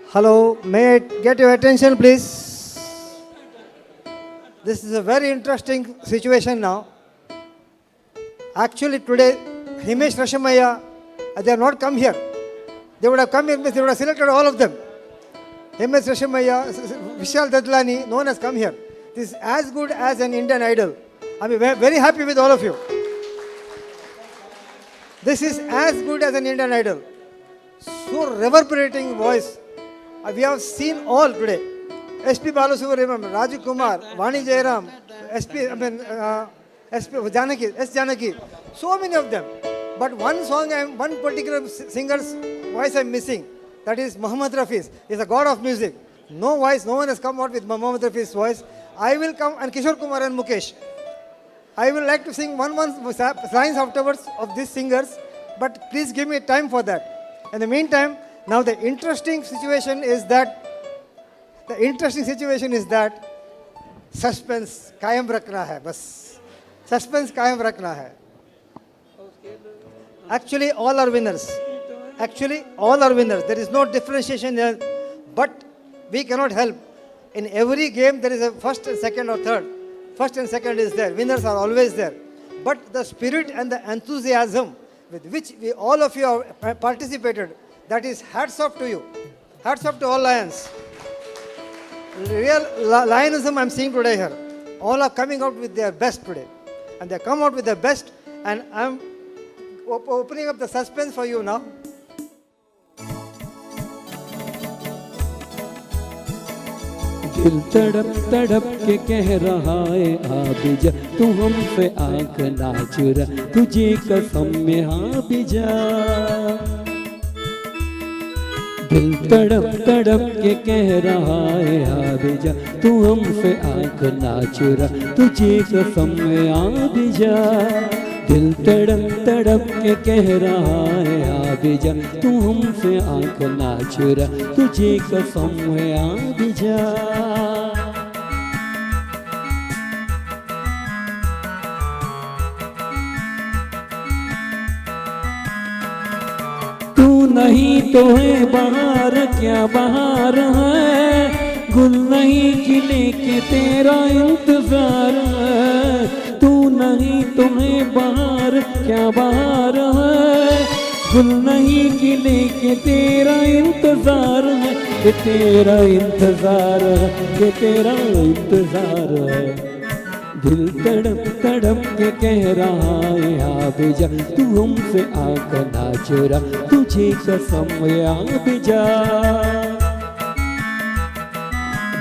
Hello, may I get your attention, please? This is a very interesting situation now. Actually, today, Himesh Reshammiya, they have not come here. They would have come here, they would have selected all of them. Himesh Reshammiya, Vishal Dadlani, no one has come here. This is as good as an Indian Idol. I mean, very happy with all of you. This is as good as an Indian Idol. So reverberating voice. We have seen all today. S.P. Balasubramanian, Raju Kumar, Vani Jairam, S.P. I mean, S.P. Janaki, S. Janaki, so many of them. But one song, one particular singer's voice I'm missing. That is Muhammad Rafi's. He's a god of music. No voice, no one has come out with Muhammad Rafi's voice. I will come, and Kishore Kumar and Mukesh. I will like to sing one lines afterwards of these singers, but please give me time for that. In the meantime, now the interesting situation is that suspense कायम रखना है, बस suspense कायम रखना है. Actually, all are winners. Actually, all are winners. There is no differentiation here, but we cannot help. In every game, there is a first and second or third. First and second is there. Winners are always there. But the spirit and the enthusiasm with which we all of you have participated, that is hats off to you. Hats off to all lions. Real lionism I'm seeing today here. All are coming out with their best today. And they come out with their best, and I'm opening up the suspense for you now. दिल तड़प तड़प के कह रहा है, आ भी जा, तू हमसे आंख ना चुरा, तुझे कसम में आ भी जा. दिल तड़प तड़प के कह रहा है, आ भी जा, तू हमसे आंख ना चुरा, तुझे कसम में आ भी जा. दिल तड़प तड़प के कह रहा है, आ भी जा, तू हमसे आंख ना चुरा, तुझे कसम है, आ भी जा. तू नहीं तो है बहार, क्या बहार है? गुल नहीं खिले के तेरा इंतजार है. तू नहीं तुम्हें बहार, क्या बहार है? गुल नहीं खिले के तेरा इंतजार है, कि तेरा इंतजार है, कि तेरा इंतजार है. दिल तड़प तड़प के कह रहा है, आ भी जा, तू हमसे आंख ना चुरा, तुझे कसम, आ भी जा.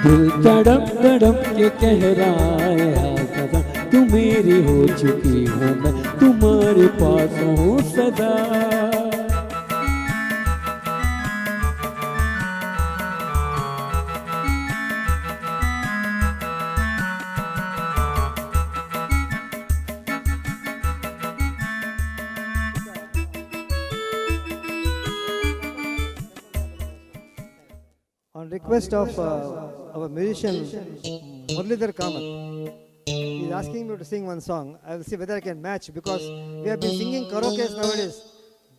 दिल तड़प तड़प के कह रहा है, आ सदा, तू मेरी हो चुकी हूँ, मैं तुम्हारे पास हूँ सदा. On request of our musician Muralidhar Kamath, he is asking me to sing one song. I will see whether I can match, because we have been singing karaoke nowadays.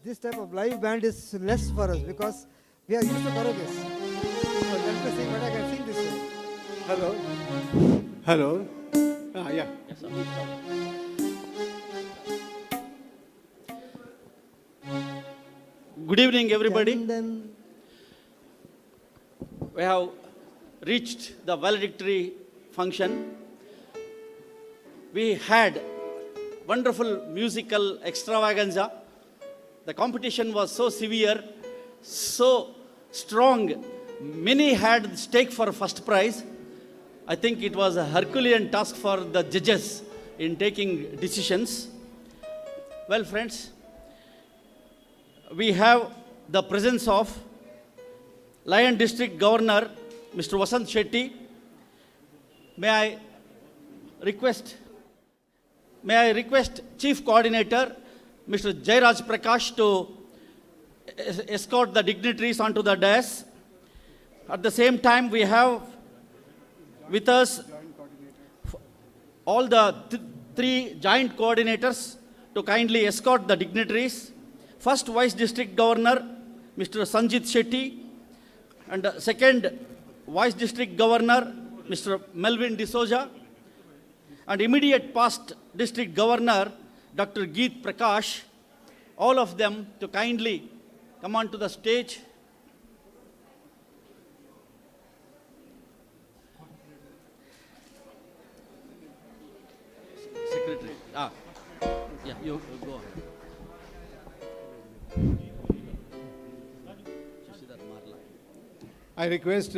This type of live band is less for us because we are used to karaoke. So let me see what I can sing this way. Hello. Hello. Ah, yeah. Yes, sir. Good evening, everybody. Chandan. We have reached the valedictory function. We had wonderful musical extravaganza. The competition was so severe, so strong. Many had stake for first prize. I think it was a Herculean task for the judges in taking decisions. Well, friends, we have the presence of Lion District Governor, Mr. Vasant Shetty. May I request Chief Coordinator, Mr. Jairaj Prakash, to escort the dignitaries onto the dais. At the same time, we have with us all the three joint coordinators to kindly escort the dignitaries. First Vice District Governor, Mr. Sanjit Shetty. And second Vice District Governor, Mr. Melvin D'Souza, and immediate past District Governor, Dr. Geet Prakash, all of them to kindly come onto the stage. Secretary, yeah, you go ahead. Shashidhar Marla. I request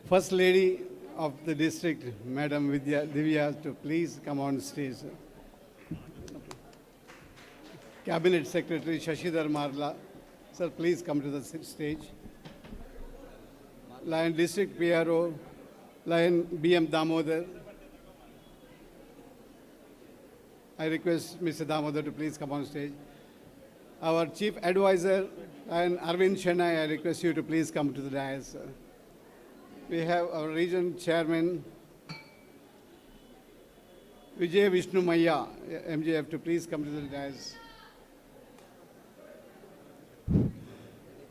First Lady of the district, Madam Vidya Divya, to please come on stage. Cabinet Secretary Shashidhar Marla, sir, please come to the stage. Lion District PRO, Lion B.M. Damodar. I request Mr. Damodar to please come on stage. Our Chief Advisor, Lion Arvind Chennai, I request you to please come to the dais, sir. We have our Region Chairman, Vijay Vishnu Maya, MJF, to please come to the dais.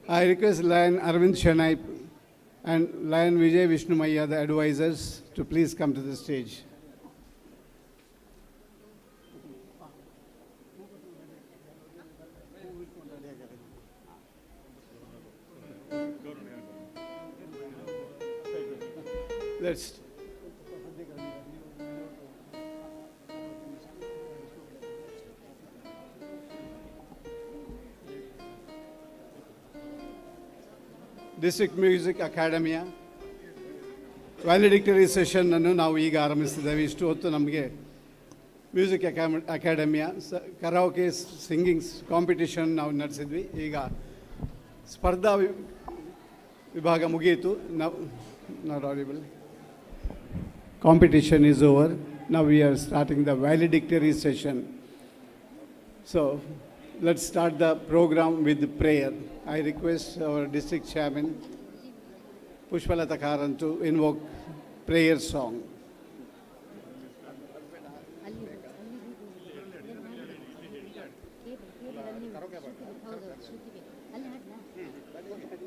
I request Lion Arvind Chennai and Lion Vijay Vishnu Maya, the advisors, to please come to the stage. Let's District Music Academia valedictory ಸೆಷನ್ನನ್ನು ನಾವು ಈಗ ಆರಂಭಿಸ್ತಿದ್ದೇವೆ. ಇಷ್ಟು ಹೊತ್ತು ನಮಗೆ music ಅಕಾಡೆಮಿಯ ಕರಾವಕೆ singings competition ನಾವು ನಡೆಸಿದ್ವಿ. ಈಗ ಸ್ಪರ್ಧಾ ವಿಭಾಗ ಮುಗಿಯಿತು. ನಾವು not audible. Competition is over. Now we are starting the valedictory session. So let's start the program with prayer. I request our district chairman, Pushpalata Karan, to invoke prayer song. ಅಲ್ಲಿ ಅಲ್ಲಿ cable cable ಅಲ್ಲಿ ಶ್ರುತಿ ಬೇಕು. ಹೌದು, ಶ್ರುತಿ ಬೇಕು. ಅಲ್ಲಿ ಹಾಡ್ಲಾ? ಅಲ್ಲಿ ಹಾಡಿ.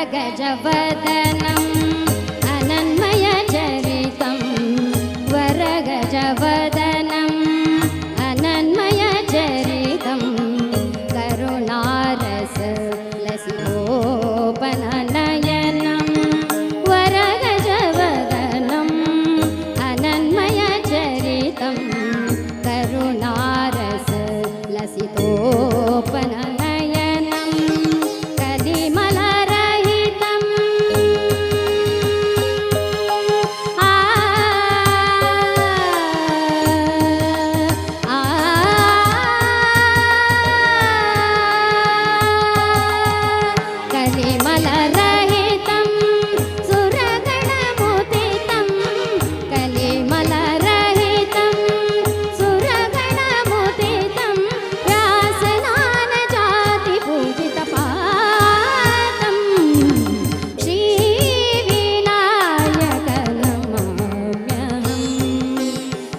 वरगजवदनम् अनन्मयचरितं वरगजवदनम् अनन्मयचरितं करुणारस लसितोपनयनं वरगजवदनम् अनन्मयचरितं करुणारस लसितोपनयनं कलिमलरहितम् आ आ कलिमलरहितं सुरगणमुदितं कलिमलरहितं सुरगणमुदितं व्यासनानजातिपूजितपादं श्रीविनायक नमाम्यहम्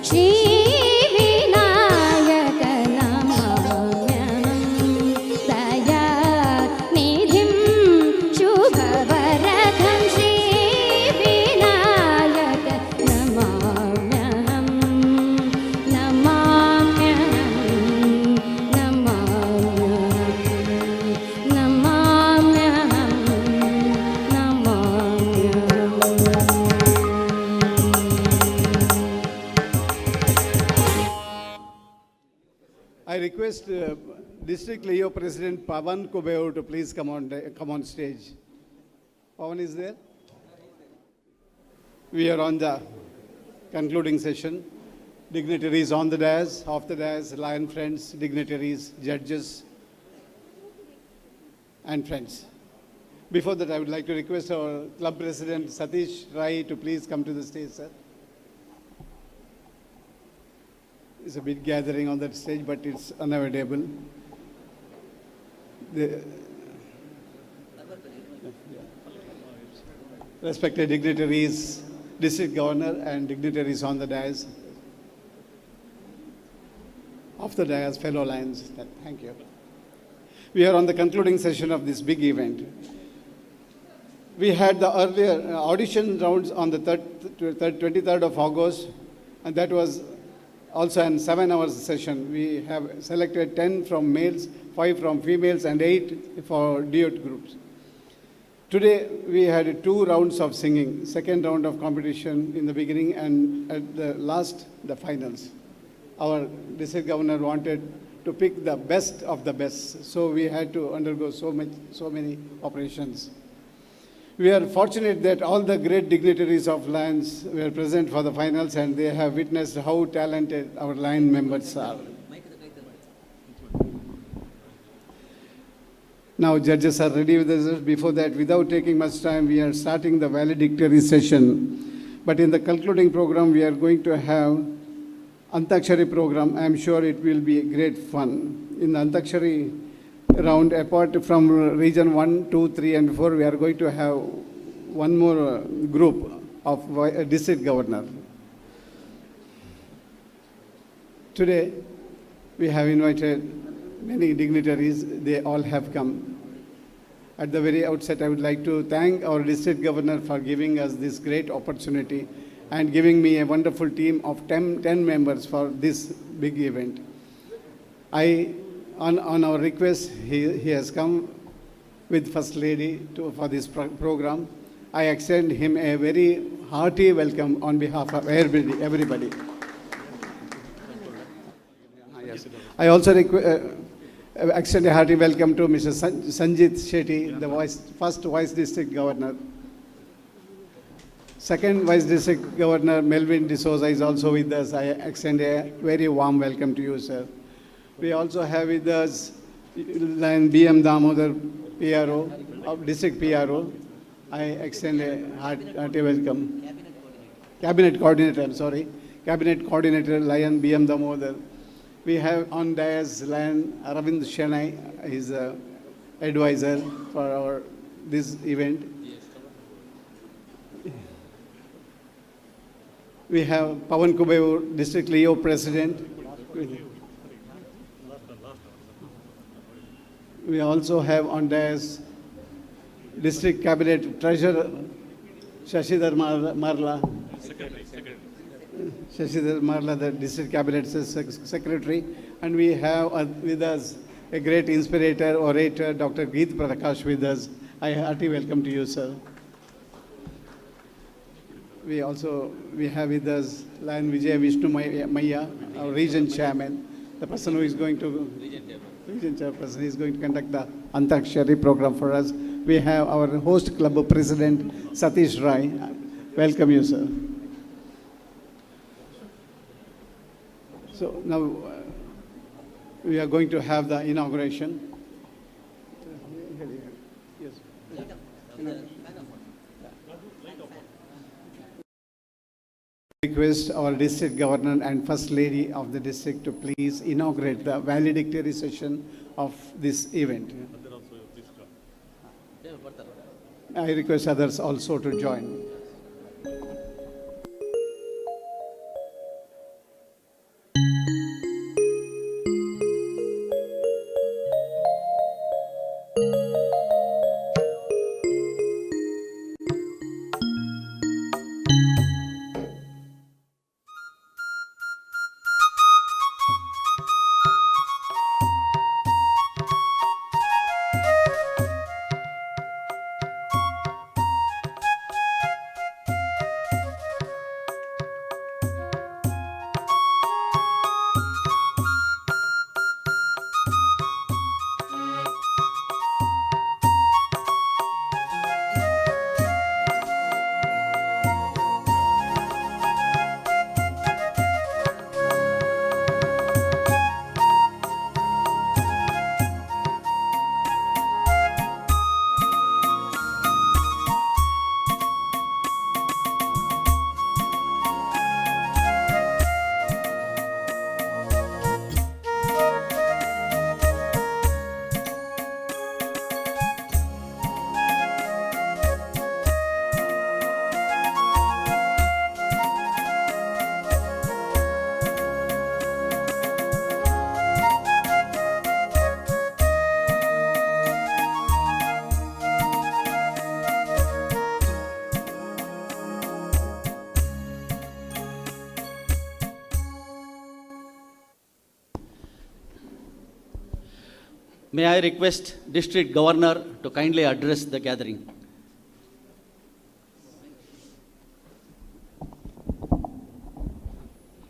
श्रीविनायक नमाम्यहम् दयानिधिं शुभवरदं श्रीविनायक नमाम्यहम् नमाम्यहम् नमाम्यहम् नमाम्यहम् नमाम्यहम्. I request District Leo President Pavan Kubevoor to please come on stage. Pavan is there? We are on the concluding session. Dignitaries on the dais, off the dais, lion friends, dignitaries, judges, and friends. Before that, I would like to request our club president Satish Rai to please come to the stage, sir. It's a big gathering on that stage, but it's unavoidable. The respected dignitaries, district governor, and dignitaries on the dais, off the dais, fellow lions. Thank you. We are on the concluding session of this big event. We had the earlier audition rounds on the 23rd of August, and that was also an 7 hours session. We have selected 10 from males, 5 from females, and 8 for duet groups. Today, we had two rounds of singing, second round of competition in the beginning and at the last, the finals. Our district governor wanted to pick the best of the best, so we had to undergo so many operations. We are fortunate that all the great dignitaries of Lions were present for the finals and they have witnessed how talented our Lion members are. Now judges are ready with us. Before that, without taking much time, we are starting the valedictory session. But in the concluding program, we are going to have Antakshari program. I am sure it will be great fun. In the Antakshari round, apart from region 1, 2, 3, and 4, we are going to have one more group of district governor. Today, we have invited many dignitaries. They all have come. At the very outset, I would like to thank our district governor for giving us this great opportunity and giving me a wonderful team of 10 members for this big event. On our request, he has come with First Lady for this program. I extend him a very hearty welcome on behalf of everybody. Everybody. Yes. I also extend a hearty welcome to Mr. Sanjit Shetty, the first Vice District Governor. Second Vice District Governor Melvin D'Souza is also with us. I extend a very warm welcome to you, sir. We also have with us Lion B.M. Damodar, PRO, of District PRO. I extend a hearty welcome. Cabinet Coordinator, I'm sorry. Cabinet Coordinator, Lion B.M. Damodar. We have on dais Lion Aravind Shenai, he's a advisor for our this event. We have Pavan Kubevoor, District Leo President. We also have on dais District Cabinet Treasurer Shashidhar Marla. Shashidhar Marla, the District Cabinet Secretary. And we have with us a great inspirator, orator, Dr. Geet Prakash with us. I hearty welcome to you, sir. We have with us Lion Vijay Vishnu Maya, our region chairman, the person who is going to, region chairperson, is going to conduct the Antakshari program for us. We have our host club president, Satish Rai. Welcome you, sir. So now we are going to have the inauguration. Yes. Request our district governor and first lady of the district to please inaugurate the valedictory session of this event. I request others also to join. May I request District Governor to kindly address the gathering.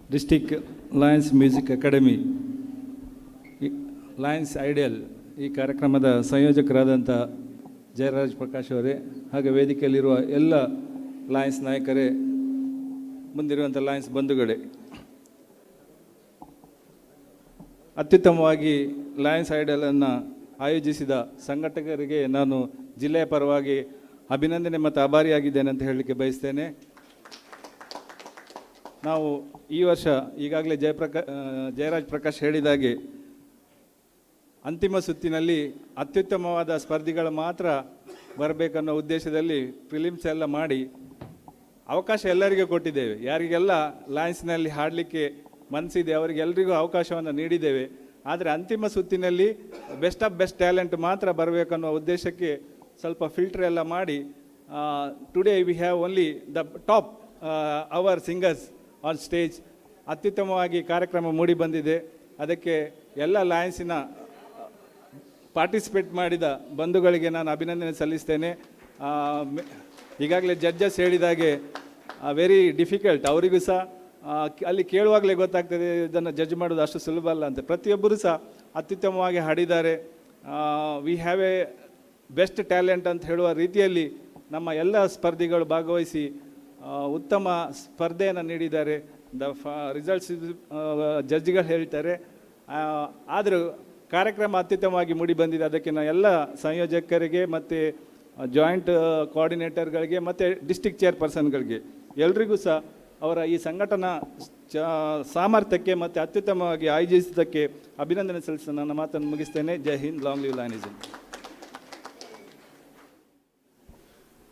District Lions Music Academy Lions Idol ಈ ಕಾರ್ಯಕ್ರಮದ ಸಂಯೋಜಕರಾದಂಥ ಜಯರಾಜ್ ಪ್ರಕಾಶ್ ಅವರೇ, ಹಾಗೆ ವೇದಿಕೆಯಲ್ಲಿರುವ ಎಲ್ಲ Lions ನಾಯಕರೇ, ಮುಂದಿರುವಂಥ Lions ಬಂಧುಗಳೇ, ಅತ್ಯುತ್ತಮವಾಗಿ Lions ಐಡಲನ್ನು ಆಯೋಜಿಸಿದ ಸಂಘಟಕರಿಗೆ ನಾನು ಜಿಲ್ಲೆಯ ಪರವಾಗಿ ಅಭಿನಂದನೆ ಮತ್ತು ಆಭಾರಿಯಾಗಿದ್ದೇನೆ ಅಂತ ಹೇಳಲಿಕ್ಕೆ ಬಯಸ್ತೇನೆ. ನಾವು ಈ ವರ್ಷ ಈಗಾಗಲೇ ಜಯರಾಜ್ ಪ್ರಕಾಶ್ ಹೇಳಿದಾಗೆ ಅಂತಿಮ ಸುತ್ತಿನಲ್ಲಿ ಅತ್ಯುತ್ತಮವಾದ ಸ್ಪರ್ಧಿಗಳು ಮಾತ್ರ ಬರಬೇಕನ್ನೋ ಉದ್ದೇಶದಲ್ಲಿ ಪ್ರಿಲಿಮ್ಸ್ ಎಲ್ಲ ಮಾಡಿ ಅವಕಾಶ ಎಲ್ಲರಿಗೂ ಕೊಟ್ಟಿದ್ದೇವೆ. ಯಾರಿಗೆಲ್ಲ ಲಯನ್ಸ್ನಲ್ಲಿ ಹಾಡಲಿಕ್ಕೆ ಮನಸ್ಸಿದೆ ಅವರಿಗೆಲ್ಲರಿಗೂ ಅವಕಾಶವನ್ನು ನೀಡಿದ್ದೇವೆ. ಆದರೆ ಅಂತಿಮ ಸುತ್ತಿನಲ್ಲಿ ಬೆಸ್ಟ್ ಆಫ್ ಬೆಸ್ಟ್ ಟ್ಯಾಲೆಂಟ್ ಮಾತ್ರ ಬರಬೇಕನ್ನೋ ಉದ್ದೇಶಕ್ಕೆ ಸ್ವಲ್ಪ ಫಿಲ್ಟರ್ ಎಲ್ಲ ಮಾಡಿ today we have only the top our singers on stage. ಅತ್ಯುತ್ತಮವಾಗಿ ಕಾರ್ಯಕ್ರಮ ಮೂಡಿ ಬಂದಿದೆ. ಅದಕ್ಕೆ ಎಲ್ಲ ಲಯನ್ಸಿನ ಪಾರ್ಟಿಸಿಪೇಟ್ ಮಾಡಿದ ಬಂಧುಗಳಿಗೆ ನಾನು ಅಭಿನಂದನೆ ಸಲ್ಲಿಸ್ತೇನೆ. ಈಗಾಗಲೇ ಜಡ್ಜಸ್ ಹೇಳಿದಾಗೆ ವೆರಿ ಡಿಫಿಕಲ್ಟ್, ಅವರಿಗೂ ಸಹ ಅಲ್ಲಿ ಕೇಳುವಾಗಲೇ ಗೊತ್ತಾಗ್ತದೆ ಇದನ್ನು ಜಡ್ಜ್ ಮಾಡೋದು ಅಷ್ಟು ಸುಲಭ ಅಲ್ಲ ಅಂತ. ಪ್ರತಿಯೊಬ್ಬರು ಸಹ ಅತ್ಯುತ್ತಮವಾಗಿ ಹಾಡಿದ್ದಾರೆ. We have a best talent ಅಂತ ಹೇಳುವ ರೀತಿಯಲ್ಲಿ ನಮ್ಮ ಎಲ್ಲ ಸ್ಪರ್ಧಿಗಳು ಭಾಗವಹಿಸಿ ಉತ್ತಮ ಸ್ಪರ್ಧೆಯನ್ನು ನೀಡಿದ್ದಾರೆ. The results ಜಡ್ಜ್ಗಳು ಹೇಳ್ತಾರೆ. ಆದರೂ ಕಾರ್ಯಕ್ರಮ ಅತ್ಯುತ್ತಮವಾಗಿ ಮೂಡಿ ಬಂದಿದೆ. ಅದಕ್ಕೆ ನಾನು ಎಲ್ಲ ಸಂಯೋಜಕರಿಗೆ ಮತ್ತು ಜಾಯಿಂಟ್ ಕೋಆರ್ಡಿನೇಟರ್ಗಳಿಗೆ ಮತ್ತು ಡಿಸ್ಟ್ರಿಕ್ಟ್ ಚೇರ್ಪರ್ಸನ್ಗಳಿಗೆ ಎಲ್ರಿಗೂ ಸಹ ಅವರ ಈ ಸಂಘಟನಾ ಸಾಮರ್ಥ್ಯಕ್ಕೆ ಮತ್ತು ಅತ್ಯುತ್ತಮವಾಗಿ ಆಯೋಜಿಸಿದ್ದಕ್ಕೆ ಅಭಿನಂದನೆ ಸಲ್ಲಿಸಿ ನನ್ನ ಮಾತನ್ನು ಮುಗಿಸ್ತೇನೆ. ಜೈ Hind, long live Lionism.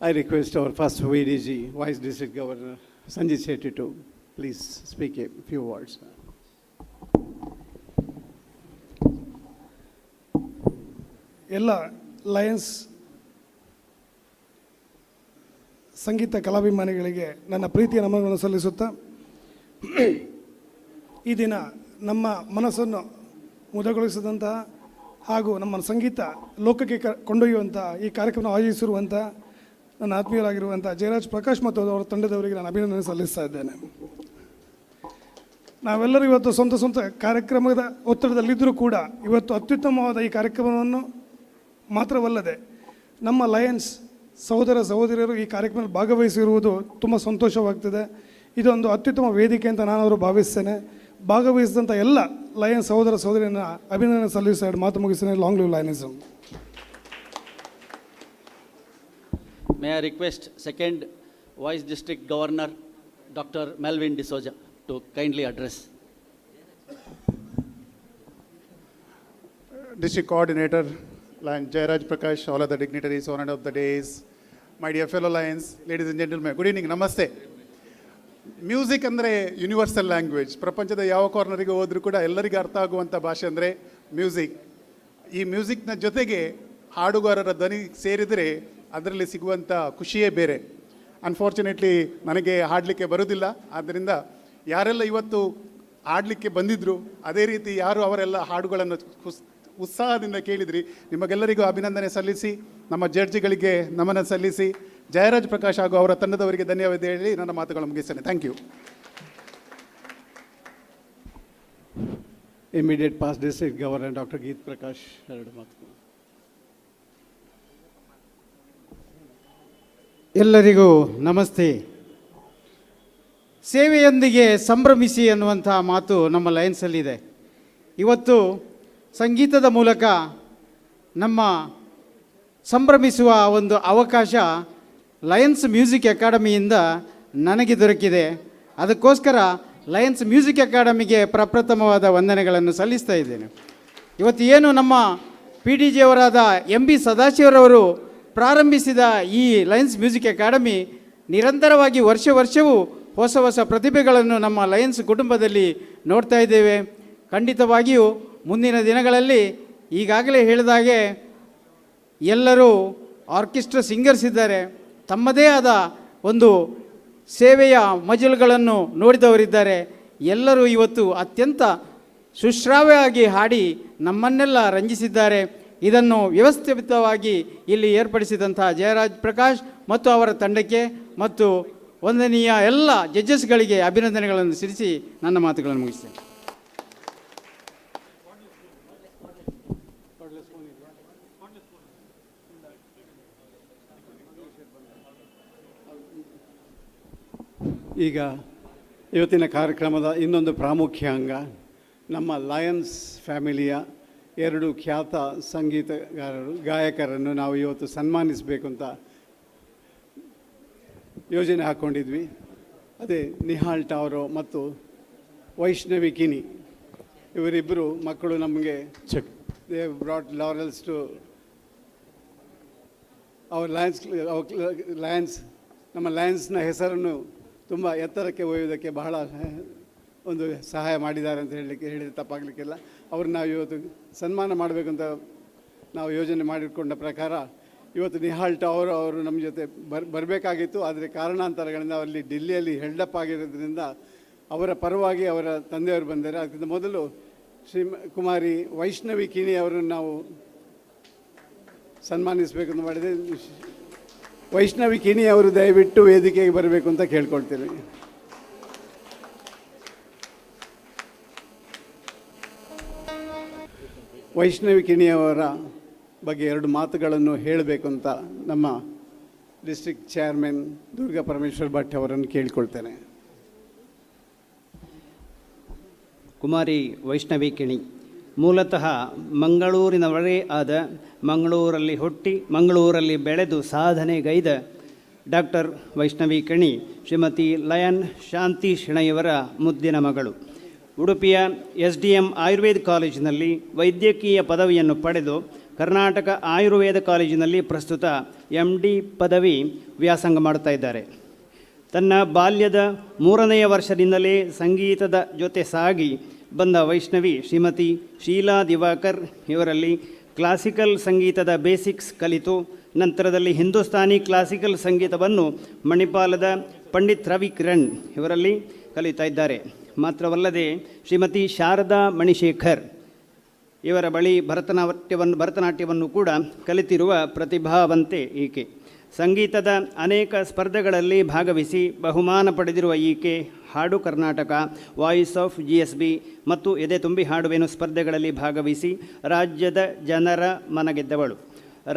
I request our first VDG, Vice District Governor Sanjay Shetty, to please speak a few words. ಎಲ್ಲ ಲಯನ್ಸ್ ಸಂಗೀತ ಕಲಾಭಿಮಾನಿಗಳಿಗೆ ನನ್ನ ಪ್ರೀತಿಯ ನಮನಗಳನ್ನು ಸಲ್ಲಿಸುತ್ತಾ, ಈ ದಿನ ನಮ್ಮ ಮನಸ್ಸನ್ನು ಮುದಗೊಳಿಸಿದಂತಹ ಹಾಗೂ ನಮ್ಮ ಸಂಗೀತ ಲೋಕಕ್ಕೆ ಕೊಂಡೊಯ್ಯುವಂಥ ಈ ಕಾರ್ಯಕ್ರಮ ಆಯೋಜಿಸಿರುವಂಥ ನನ್ನ ಆತ್ಮೀಯರಾಗಿರುವಂಥ ಜಯರಾಜ್ ಪ್ರಕಾಶ್ ಮತ್ತು ಅವರ ತಂಡದವರಿಗೆ ನಾನು ಅಭಿನಂದನೆ ಸಲ್ಲಿಸ್ತಾ ಇದ್ದೇನೆ. ನಾವೆಲ್ಲರೂ ಇವತ್ತು ಸ್ವಂತ ಸ್ವಂತ ಕಾರ್ಯಕ್ರಮದ ಒತ್ತಡದಲ್ಲಿದ್ದರೂ ಕೂಡ ಇವತ್ತು ಅತ್ಯುತ್ತಮವಾದ ಈ ಕಾರ್ಯಕ್ರಮವನ್ನು ಮಾತ್ರವಲ್ಲದೆ ನಮ್ಮ ಲಯನ್ಸ್ ಸಹೋದರ ಸಹೋದರಿಯರು ಈ ಕಾರ್ಯಕ್ರಮದಲ್ಲಿ ಭಾಗವಹಿಸಿರುವುದು ತುಂಬ ಸಂತೋಷವಾಗ್ತದೆ. ಇದೊಂದು ಅತ್ಯುತ್ತಮ ವೇದಿಕೆ ಅಂತ ನಾನು ಅವರು ಭಾವಿಸ್ತೇನೆ. ಭಾಗವಹಿಸಿದಂಥ ಎಲ್ಲ ಲಯನ್ ಸಹೋದರ ಸಹೋದರಿಯನ್ನು ಅಭಿನಂದನೆ ಸಲ್ಲಿಸಿ ಎರಡು ಮಾತು ಮುಗಿಸ್ತೇನೆ. Long live Lionism. May I request second Vice District Governor, Dr. Melvin D'Souza, to kindly address. District Coordinator, Lion Jayaraj Prakash, all other dignitaries, owner of the days, my dear fellow Lions, ladies and gentlemen, good evening, namaste. Music ಅಂದರೆ universal language. ಪ್ರಪಂಚದ ಯಾವ ಕಾರ್ನರಿಗೆ ಹೋದರೂ ಕೂಡ ಎಲ್ಲರಿಗೂ ಅರ್ಥ ಆಗುವಂಥ ಭಾಷೆ ಅಂದರೆ ಮ್ಯೂಸಿಕ್. ಈ ಮ್ಯೂಸಿಕ್ನ ಜೊತೆಗೆ ಹಾಡುಗಾರರ ಧ್ವನಿ ಸೇರಿದರೆ ಅದರಲ್ಲಿ ಸಿಗುವಂಥ ಖುಷಿಯೇ ಬೇರೆ. ಅನ್ಫಾರ್ಚುನೇಟ್ಲಿ ನನಗೆ ಹಾಡಲಿಕ್ಕೆ ಬರೋದಿಲ್ಲ. ಆದ್ದರಿಂದ ಯಾರೆಲ್ಲ ಇವತ್ತು ಹಾಡಲಿಕ್ಕೆ ಬಂದಿದ್ದರು, ಅದೇ ರೀತಿ ಯಾರು ಅವರೆಲ್ಲ ಹಾಡುಗಳನ್ನು ಉತ್ಸಾಹದಿಂದ ಕೇಳಿದ್ರಿ, ನಿಮಗೆಲ್ಲರಿಗೂ ಅಭಿನಂದನೆ ಸಲ್ಲಿಸಿ, ನಮ್ಮ ಜಡ್ಜಿಗಳಿಗೆ ನಮನ ಸಲ್ಲಿಸಿ, ಜಯರಾಜ್ ಪ್ರಕಾಶ್ ಹಾಗೂ ಅವರ ತಂಡದವರಿಗೆ ಧನ್ಯವಾದ ಹೇಳಿ ನನ್ನ ಮಾತುಗಳನ್ನು ಮುಗಿಸ್ತೇನೆ. Thank you. Immediate past district governor doctor Geet Prakash ಎರಡು ಮಾತು. ಎಲ್ಲರಿಗೂ ನಮಸ್ತೆ. ಸೇವೆಯೊಂದಿಗೆ ಸಂಭ್ರಮಿಸಿ ಅನ್ನುವಂಥ ಮಾತು ನಮ್ಮ ಲಯನ್ಸಲ್ಲಿದೆ. ಇವತ್ತು ಸಂಗೀತದ ಮೂಲಕ ನಮ್ಮ ಸಂಭ್ರಮಿಸುವ ಒಂದು ಅವಕಾಶ ಲಯನ್ಸ್ ಮ್ಯೂಸಿಕ್ ಅಕಾಡೆಮಿಯಿಂದ ನನಗೆ ದೊರಕಿದೆ. ಅದಕ್ಕೋಸ್ಕರ ಲಯನ್ಸ್ ಮ್ಯೂಸಿಕ್ ಅಕಾಡೆಮಿಗೆ ಪ್ರಪ್ರಥಮವಾದ ವಂದನೆಗಳನ್ನು ಸಲ್ಲಿಸ್ತಾ ಇದ್ದೇನೆ. ಇವತ್ತು ಏನು ನಮ್ಮ ಪಿ ಡಿ ಜಿಯವರಾದ ಎಂ ಬಿ ಸದಾಶಿವರವರು ಪ್ರಾರಂಭಿಸಿದ ಈ Lions music academy ನಿರಂತರವಾಗಿ ವರ್ಷ ವರ್ಷವೂ ಹೊಸ ಹೊಸ ಪ್ರತಿಭೆಗಳನ್ನು ನಮ್ಮ ಲಯನ್ಸ್ ಕುಟುಂಬದಲ್ಲಿ ನೋಡ್ತಾ ಇದ್ದೇವೆ. ಖಂಡಿತವಾಗಿಯೂ ಮುಂದಿನ ದಿನಗಳಲ್ಲಿ ಈಗಾಗಲೇ ಹೇಳಿದಾಗೆ ಎಲ್ಲರೂ ಆರ್ಕೆಸ್ಟ್ರಾ ಸಿಂಗರ್ಸ್ ಇದ್ದಾರೆ, ತಮ್ಮದೇ ಆದ ಒಂದು ಸೇವೆಯ ಮಜಲುಗಳನ್ನು ನೋಡಿದವರಿದ್ದಾರೆ. ಎಲ್ಲರೂ ಇವತ್ತು ಅತ್ಯಂತ ಸುಶ್ರಾವ್ಯವಾಗಿ ಹಾಡಿ ನಮ್ಮನ್ನೆಲ್ಲ ರಂಜಿಸಿದ್ದಾರೆ. ಇದನ್ನು ವ್ಯವಸ್ಥಿತವಾಗಿ ಇಲ್ಲಿ ಏರ್ಪಡಿಸಿದಂಥ ಜಯರಾಜ್ ಪ್ರಕಾಶ್ ಮತ್ತು ಅವರ ತಂಡಕ್ಕೆ ಮತ್ತು ವಂದನೀಯ ಎಲ್ಲ ಜಡ್ಜಸ್ಗಳಿಗೆ ಅಭಿನಂದನೆಗಳನ್ನು ಸಲ್ಲಿಸಿ ನನ್ನ ಮಾತುಗಳನ್ನು ಮುಗಿಸ್ತೇನೆ. ಈಗ ಇವತ್ತಿನ ಕಾರ್ಯಕ್ರಮದ ಇನ್ನೊಂದು ಪ್ರಾಮುಖ್ಯ ಅಂಗ ನಮ್ಮ ಲಯನ್ಸ್ ಫ್ಯಾಮಿಲಿಯ ಎರಡು ಖ್ಯಾತ ಸಂಗೀತಗಾರರು, ಗಾಯಕರನ್ನು ನಾವು ಇವತ್ತು ಸನ್ಮಾನಿಸಬೇಕು ಅಂತ ಯೋಜನೆ ಹಾಕ್ಕೊಂಡಿದ್ವಿ. ಅದೇ ನಿಹಾಲ್ ಟಾವ್ರೋ ಮತ್ತು ವೈಷ್ಣವಿ ಕಿನಿ, ಇವರಿಬ್ಬರು ಮಕ್ಕಳು ನಮಗೆ they brought laurels to our Lions, our Lions, ನಮ್ಮ ಲಯನ್ಸ್ನ ಹೆಸರನ್ನು ತುಂಬ ಎತ್ತರಕ್ಕೆ ಒಯ್ಯುವುದಕ್ಕೆ ಬಹಳ ಒಂದು ಸಹಾಯ ಮಾಡಿದ್ದಾರೆ ಅಂತ ಹೇಳಿದರೆ ತಪ್ಪಾಗಲಿಕ್ಕಿಲ್ಲ. ಅವ್ರನ್ನ ನಾವು ಇವತ್ತು ಸನ್ಮಾನ ಮಾಡಬೇಕಂತ ನಾವು ಯೋಜನೆ ಮಾಡಿಕೊಂಡ ಪ್ರಕಾರ ಇವತ್ತು ನಿಹಾಲ್ ಟಾವರ್ ಅವರು ನಮ್ಮ ಜೊತೆ ಬರಬೇಕಾಗಿತ್ತು. ಆದರೆ ಕಾರಣಾಂತರಗಳಿಂದ ಅಲ್ಲಿ ಡಿಲ್ಲಿಯಲ್ಲಿ ಹೆಲ್ಡಪ್ ಆಗಿರೋದ್ರಿಂದ ಅವರ ಪರವಾಗಿ ಅವರ ತಂದೆಯವರು ಬಂದರೆ. ಅದಕ್ಕಿಂತ ಮೊದಲು ಶ್ರೀ ಕುಮಾರಿ ವೈಷ್ಣವಿ ಕಿಣಿ ಅವರನ್ನು ನಾವು ಸನ್ಮಾನಿಸಬೇಕಂತ ಮಾಡಿದೆ. ವೈಷ್ಣವಿ ಕಿಣಿ ಅವರು ದಯವಿಟ್ಟು ವೇದಿಕೆಗೆ ಬರಬೇಕು ಅಂತ ಕೇಳ್ಕೊಳ್ತೀನಿ. ವೈಷ್ಣವಿ ಕಿಣಿಯವರ ಬಗ್ಗೆ ಎರಡು ಮಾತುಗಳನ್ನು ಹೇಳಬೇಕು ಅಂತ ನಮ್ಮ ಡಿಸ್ಟ್ರಿಕ್ಟ್ ಚೇರ್ಮನ್ ದುರ್ಗಾ ಪರಮೇಶ್ವರ್ ಭಟ್ ಅವರನ್ನು ಕೇಳಿಕೊಳ್ತೇನೆ. ಕುಮಾರಿ ವೈಷ್ಣವಿ ಕಿಣಿ ಮೂಲತಃ ಮಂಗಳೂರಿನವರೇ ಆದ, ಮಂಗಳೂರಲ್ಲಿ ಹುಟ್ಟಿ ಮಂಗಳೂರಲ್ಲಿ ಬೆಳೆದು ಸಾಧನೆಗೈದ ಡಾಕ್ಟರ್ ವೈಷ್ಣವಿ ಕಿಣಿ ಶ್ರೀಮತಿ ಲಯನ್ ಶಾಂತಿ ಶೆಣೈಯವರ ಮುದ್ದಿನ ಮಗಳು. ಉಡುಪಿಯ SDM Ayurveda ಕಾಲೇಜಿನಲ್ಲಿ ವೈದ್ಯಕೀಯ ಪದವಿಯನ್ನು ಪಡೆದು ಕರ್ನಾಟಕ ಆಯುರ್ವೇದ ಕಾಲೇಜಿನಲ್ಲಿ ಪ್ರಸ್ತುತ MD ಪದವಿ ವ್ಯಾಸಂಗ ಮಾಡುತ್ತಾ ಇದ್ದಾರೆ. ತನ್ನ ಬಾಲ್ಯದ 3ನೇ ವರ್ಷದಿಂದಲೇ ಸಂಗೀತದ ಜೊತೆ ಸಾಗಿ ಬಂದ ವೈಷ್ಣವಿ ಶ್ರೀಮತಿ ಶೀಲಾ ದಿವಾಕರ್ ಇವರಲ್ಲಿ ಕ್ಲಾಸಿಕಲ್ ಸಂಗೀತದ ಬೇಸಿಕ್ಸ್ ಕಲಿತು ನಂತರದಲ್ಲಿ ಹಿಂದೂಸ್ತಾನಿ ಕ್ಲಾಸಿಕಲ್ ಸಂಗೀತವನ್ನು ಮಣಿಪಾಲದ ಪಂಡಿತ್ ರವಿ ಕಿರಣ್ ಇವರಲ್ಲಿ ಕಲಿತಾ ಇದ್ದಾರೆ. ಮಾತ್ರವಲ್ಲದೆ ಶ್ರೀಮತಿ ಶಾರದಾ ಮಣಿಶೇಖರ್ ಇವರ ಬಳಿ ಭರತನಾಟ್ಯವನ್ನು ಕೂಡ ಕಲಿತಿರುವ ಪ್ರತಿಭಾವಂತೆ ಈಕೆ. ಸಂಗೀತದ ಅನೇಕ ಸ್ಪರ್ಧೆಗಳಲ್ಲಿ ಭಾಗವಹಿಸಿ ಬಹುಮಾನ ಪಡೆದಿರುವ ಈಕೆ ಹಾಡು ಕರ್ನಾಟಕ, ವಾಯ್ಸ್ ಆಫ್ GSB ಮತ್ತು ಎದೆ ತುಂಬಿ ಹಾಡುವೆನು ಸ್ಪರ್ಧೆಗಳಲ್ಲಿ ಭಾಗವಹಿಸಿ ರಾಜ್ಯದ ಜನರ ಮನಗೆದ್ದವಳು.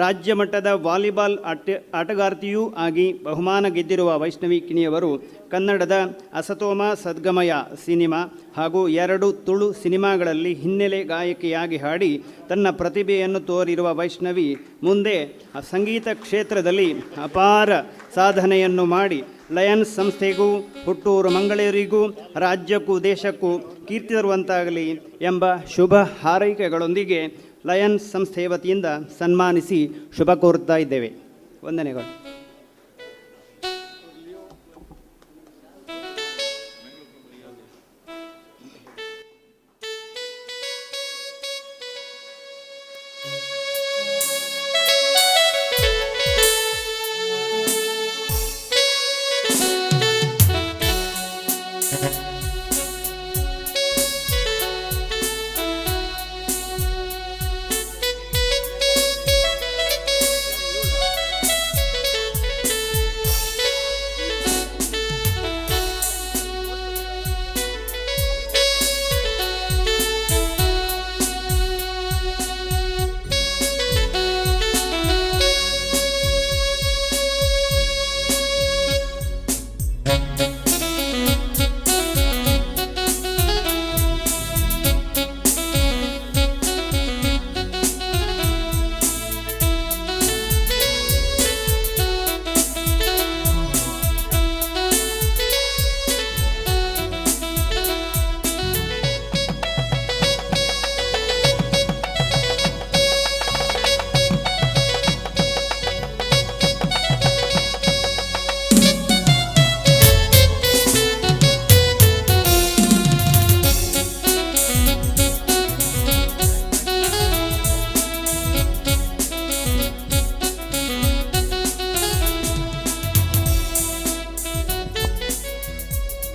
ರಾಜ್ಯ ಮಟ್ಟದ ವಾಲಿಬಾಲ್ ಆಟಗಾರ್ತಿಯೂ ಆಗಿ ಬಹುಮಾನ ಗೆದ್ದಿರುವ ವೈಷ್ಣವಿ ಕಿಣಿಯವರು ಕನ್ನಡದ ಅಸತೋಮ ಸದ್ಗಮಯ ಸಿನಿಮಾ ಹಾಗೂ 2 ತುಳು ಸಿನಿಮಾಗಳಲ್ಲಿ ಹಿನ್ನೆಲೆ ಗಾಯಕಿಯಾಗಿ ಹಾಡಿ ತನ್ನ ಪ್ರತಿಭೆಯನ್ನು ತೋರಿರುವ ವೈಷ್ಣವಿ ಮುಂದೆ ಸಂಗೀತ ಕ್ಷೇತ್ರದಲ್ಲಿ ಅಪಾರ ಸಾಧನೆಯನ್ನು ಮಾಡಿ ಲಯನ್ಸ್ ಸಂಸ್ಥೆಗೂ ಹುಟ್ಟೂರು ಮಂಗಳೂರಿಗೂ ರಾಜ್ಯಕ್ಕೂ ದೇಶಕ್ಕೂ ಕೀರ್ತಿ ತರುವಂತಾಗಲಿ ಎಂಬ ಶುಭ ಹಾರೈಕೆಗಳೊಂದಿಗೆ ಲಯನ್ಸ್ ಸಂಸ್ಥೆಯ ವತಿಯಿಂದ ಸನ್ಮಾನಿಸಿ ಶುಭ ಕೋರುತ್ತಾ ಇದ್ದೇವೆ. ವಂದನೆಗಳು.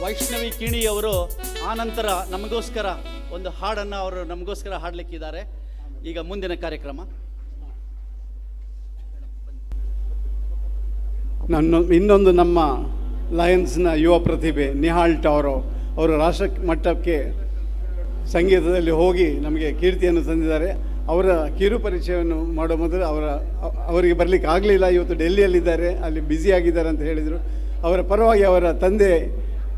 ವೈಷ್ಣವಿ ಕಿಣಿಯವರು ಆನಂತರ ನಮಗೋಸ್ಕರ ಒಂದು ಹಾಡನ್ನು ಅವರು ನಮಗೋಸ್ಕರ ಹಾಡಲಿಕ್ಕಿದ್ದಾರೆ. ಈಗ ಮುಂದಿನ ಕಾರ್ಯಕ್ರಮ. ನನ್ನ ಇನ್ನೊಂದು ನಮ್ಮ ಲಯನ್ಸ್ನ ಯುವ ಪ್ರತಿಭೆ ನಿಹಾಲ್ ಟಾರೋ ಅವರು ರಾಷ್ಟ್ರ ಮಟ್ಟಕ್ಕೆ ಸಂಗೀತದಲ್ಲಿ ಹೋಗಿ ನಮಗೆ ಕೀರ್ತಿಯನ್ನು ತಂದಿದ್ದಾರೆ. ಅವರ ಕಿರು ಪರಿಚಯವನ್ನು ಮಾಡೋ ಮೊದಲು ಅವರಿಗೆ ಬರಲಿಕ್ಕೆ ಆಗಲಿಲ್ಲ, ಇವತ್ತು ಡೆಲ್ಲಿಯಲ್ಲಿದ್ದಾರೆ, ಅಲ್ಲಿ ಬ್ಯುಸಿಯಾಗಿದ್ದಾರೆ ಅಂತ ಹೇಳಿದರು. ಅವರ ಪರವಾಗಿ ಅವರ ತಂದೆ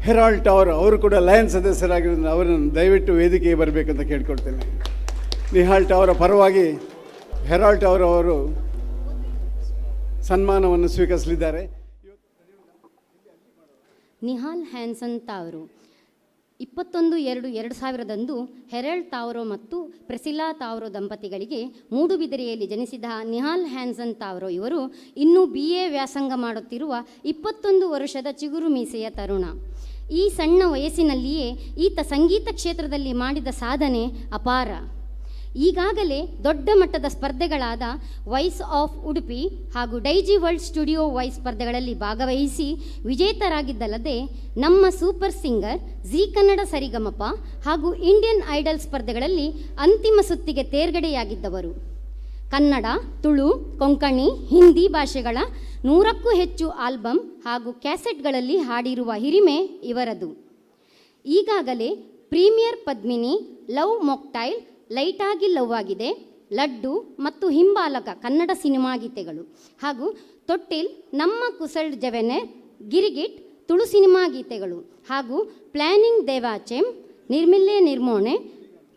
ಹೆರಾಲ್ಡ್ ಟಾರೋ ಅವರು ಕೂಡ ಲಯನ್ ಸದಸ್ಯರಾಗಿರೋದ್ರಿಂದ ಅವರನ್ನು ದಯವಿಟ್ಟು ವೇದಿಕೆಗೆ ಬರಬೇಕಂತ ಕೇಳ್ಕೊಳ್ತೇನೆ. ನಿಹಾಲ್ ಟಾರೋ ಪರವಾಗಿ ಹೆರಾಲ್ಡ್ ಟಾರೋ ಅವರು ಸನ್ಮಾನವನ್ನು ಸ್ವೀಕರಿಸಲಿದ್ದಾರೆ. ನಿಹಾಲ್ ಹ್ಯಾನ್ಸನ್ ತಾವರು 21/2/2000ದಂದು ಹೆರಾಲ್ಡ್ ತಾವರೋ ಮತ್ತು ಪ್ರೆಸಿಲಾ ತಾವರೋ ದಂಪತಿಗಳಿಗೆ ಮೂಡುಬಿದಿರೆಯಲ್ಲಿ ಜನಿಸಿದ ನಿಹಾಲ್ ಹ್ಯಾನ್ಸನ್ ತಾವರೋ ಇವರು ಇನ್ನೂ BA ವ್ಯಾಸಂಗ ಮಾಡುತ್ತಿರುವ 21 ವರ್ಷದ ಚಿಗುರು ಮೀಸೆಯ ತರುಣ. ಈ ಸಣ್ಣ ವಯಸ್ಸಿನಲ್ಲಿಯೇ ಈತ ಸಂಗೀತ ಕ್ಷೇತ್ರದಲ್ಲಿ ಮಾಡಿದ ಸಾಧನೆ ಅಪಾರ. ಈಗಾಗಲೇ ದೊಡ್ಡ ಮಟ್ಟದ ಸ್ಪರ್ಧೆಗಳಾದ ವಾಯ್ಸ್ ಆಫ್ ಉಡುಪಿ ಹಾಗೂ ಡೈಜಿ ವರ್ಲ್ಡ್ ಸ್ಟುಡಿಯೋ ವಾಯ್ಸ್ ಸ್ಪರ್ಧೆಗಳಲ್ಲಿ ಭಾಗವಹಿಸಿ ವಿಜೇತರಾಗಿದ್ದಲ್ಲದೆ ನಮ್ಮ ಸೂಪರ್ ಸಿಂಗರ್, ಜೀ ಕನ್ನಡ ಸರಿಗಮಪ ಹಾಗೂ ಇಂಡಿಯನ್ ಐಡಲ್ ಸ್ಪರ್ಧೆಗಳಲ್ಲಿ ಅಂತಿಮ ಸುತ್ತಿಗೆ ತೇರ್ಗಡೆಯಾಗಿದ್ದವರು. ಕನ್ನಡ, ತುಳು, ಕೊಂಕಣಿ, ಹಿಂದಿ ಭಾಷೆಗಳ 100ಕ್ಕೂ ಹೆಚ್ಚು ಆಲ್ಬಮ್ ಹಾಗೂ ಕ್ಯಾಸೆಟ್ಗಳಲ್ಲಿ ಹಾಡಿರುವ ಹಿರಿಮೆ ಇವರದು. ಈಗಾಗಲೇ ಪ್ರೀಮಿಯರ್ ಪದ್ಮಿನಿ, ಲವ್ ಮೊಕ್ಟೈಲ್, ಲೈಟಾಗಿ ಲವ್ ಆಗಿದೆ, ಲಡ್ಡು ಮತ್ತು ಹಿಂಬಾಲಕ ಕನ್ನಡ ಸಿನಿಮಾ ಗೀತೆಗಳು ಹಾಗೂ ತೊಟ್ಟಿಲ್, ನಮ್ಮ ಕುಸಳ್ ಜವೆನೆ, ಗಿರಿಗಿಟ್ ತುಳು ಸಿನಿಮಾ ಗೀತೆಗಳು ಹಾಗೂ ಪ್ಲ್ಯಾನಿಂಗ್ ದೇವಾಚೆಮ್, ನಿರ್ಮಿಲ್ಲೆ ನಿರ್ಮೋಣೆ,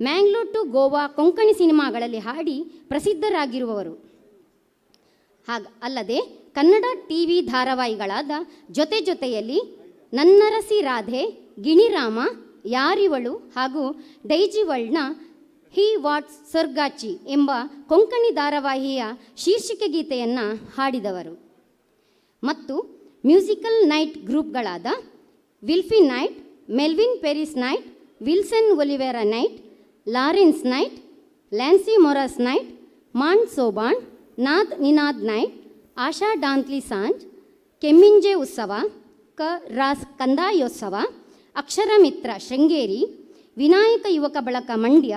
ಮ್ಯಾಂಗ್ಳೂರ್ ಟು ಗೋವಾ ಕೊಂಕಣಿ ಸಿನಿಮಾಗಳಲ್ಲಿ ಹಾಡಿ ಪ್ರಸಿದ್ಧರಾಗಿರುವವರು. ಹಾಗ ಅಲ್ಲದೆ ಕನ್ನಡ ಟಿವಿ ಧಾರಾವಾಹಿಗಳಾದ ಜೊತೆ ಜೊತೆಯಲ್ಲಿ ನನ್ನರಸಿ ರಾಧೆ, ಗಿಣಿರಾಮ, ಯಾರಿವಳು ಹಾಗೂ ಡೈಜಿ ವರ್ಲ್ಡ್ನ ಹಿ ವಾಟ್ಸ್ ಸೊರ್ಗಾಚಿ ಎಂಬ ಕೊಂಕಣಿ ಧಾರಾವಾಹಿಯ ಶೀರ್ಷಿಕೆ ಗೀತೆಯನ್ನು ಹಾಡಿದವರು. ಮತ್ತು ಮ್ಯೂಸಿಕಲ್ ನೈಟ್ ಗ್ರೂಪ್ಗಳಾದ Wilfy knight, Melvin Peries knight, Wilson Oliveira knight, Lawrence knight, Lancy Moraes knight, Mand Sobann, Naad Ninaad night, Asha ಡಾಂತ್ಲಿ ಸಾಂಜ್, ಕೆಮ್ಮಿಂಜೆ ಉತ್ಸವ, ಕ ರಾಸ್ ಕಂದಾಯೋತ್ಸವ, ಅಕ್ಷರಮಿತ್ರ ಶೃಂಗೇರಿ, ವಿನಾಯಕ ಯುವಕ ಬಳಕ ಮಂಡ್ಯ,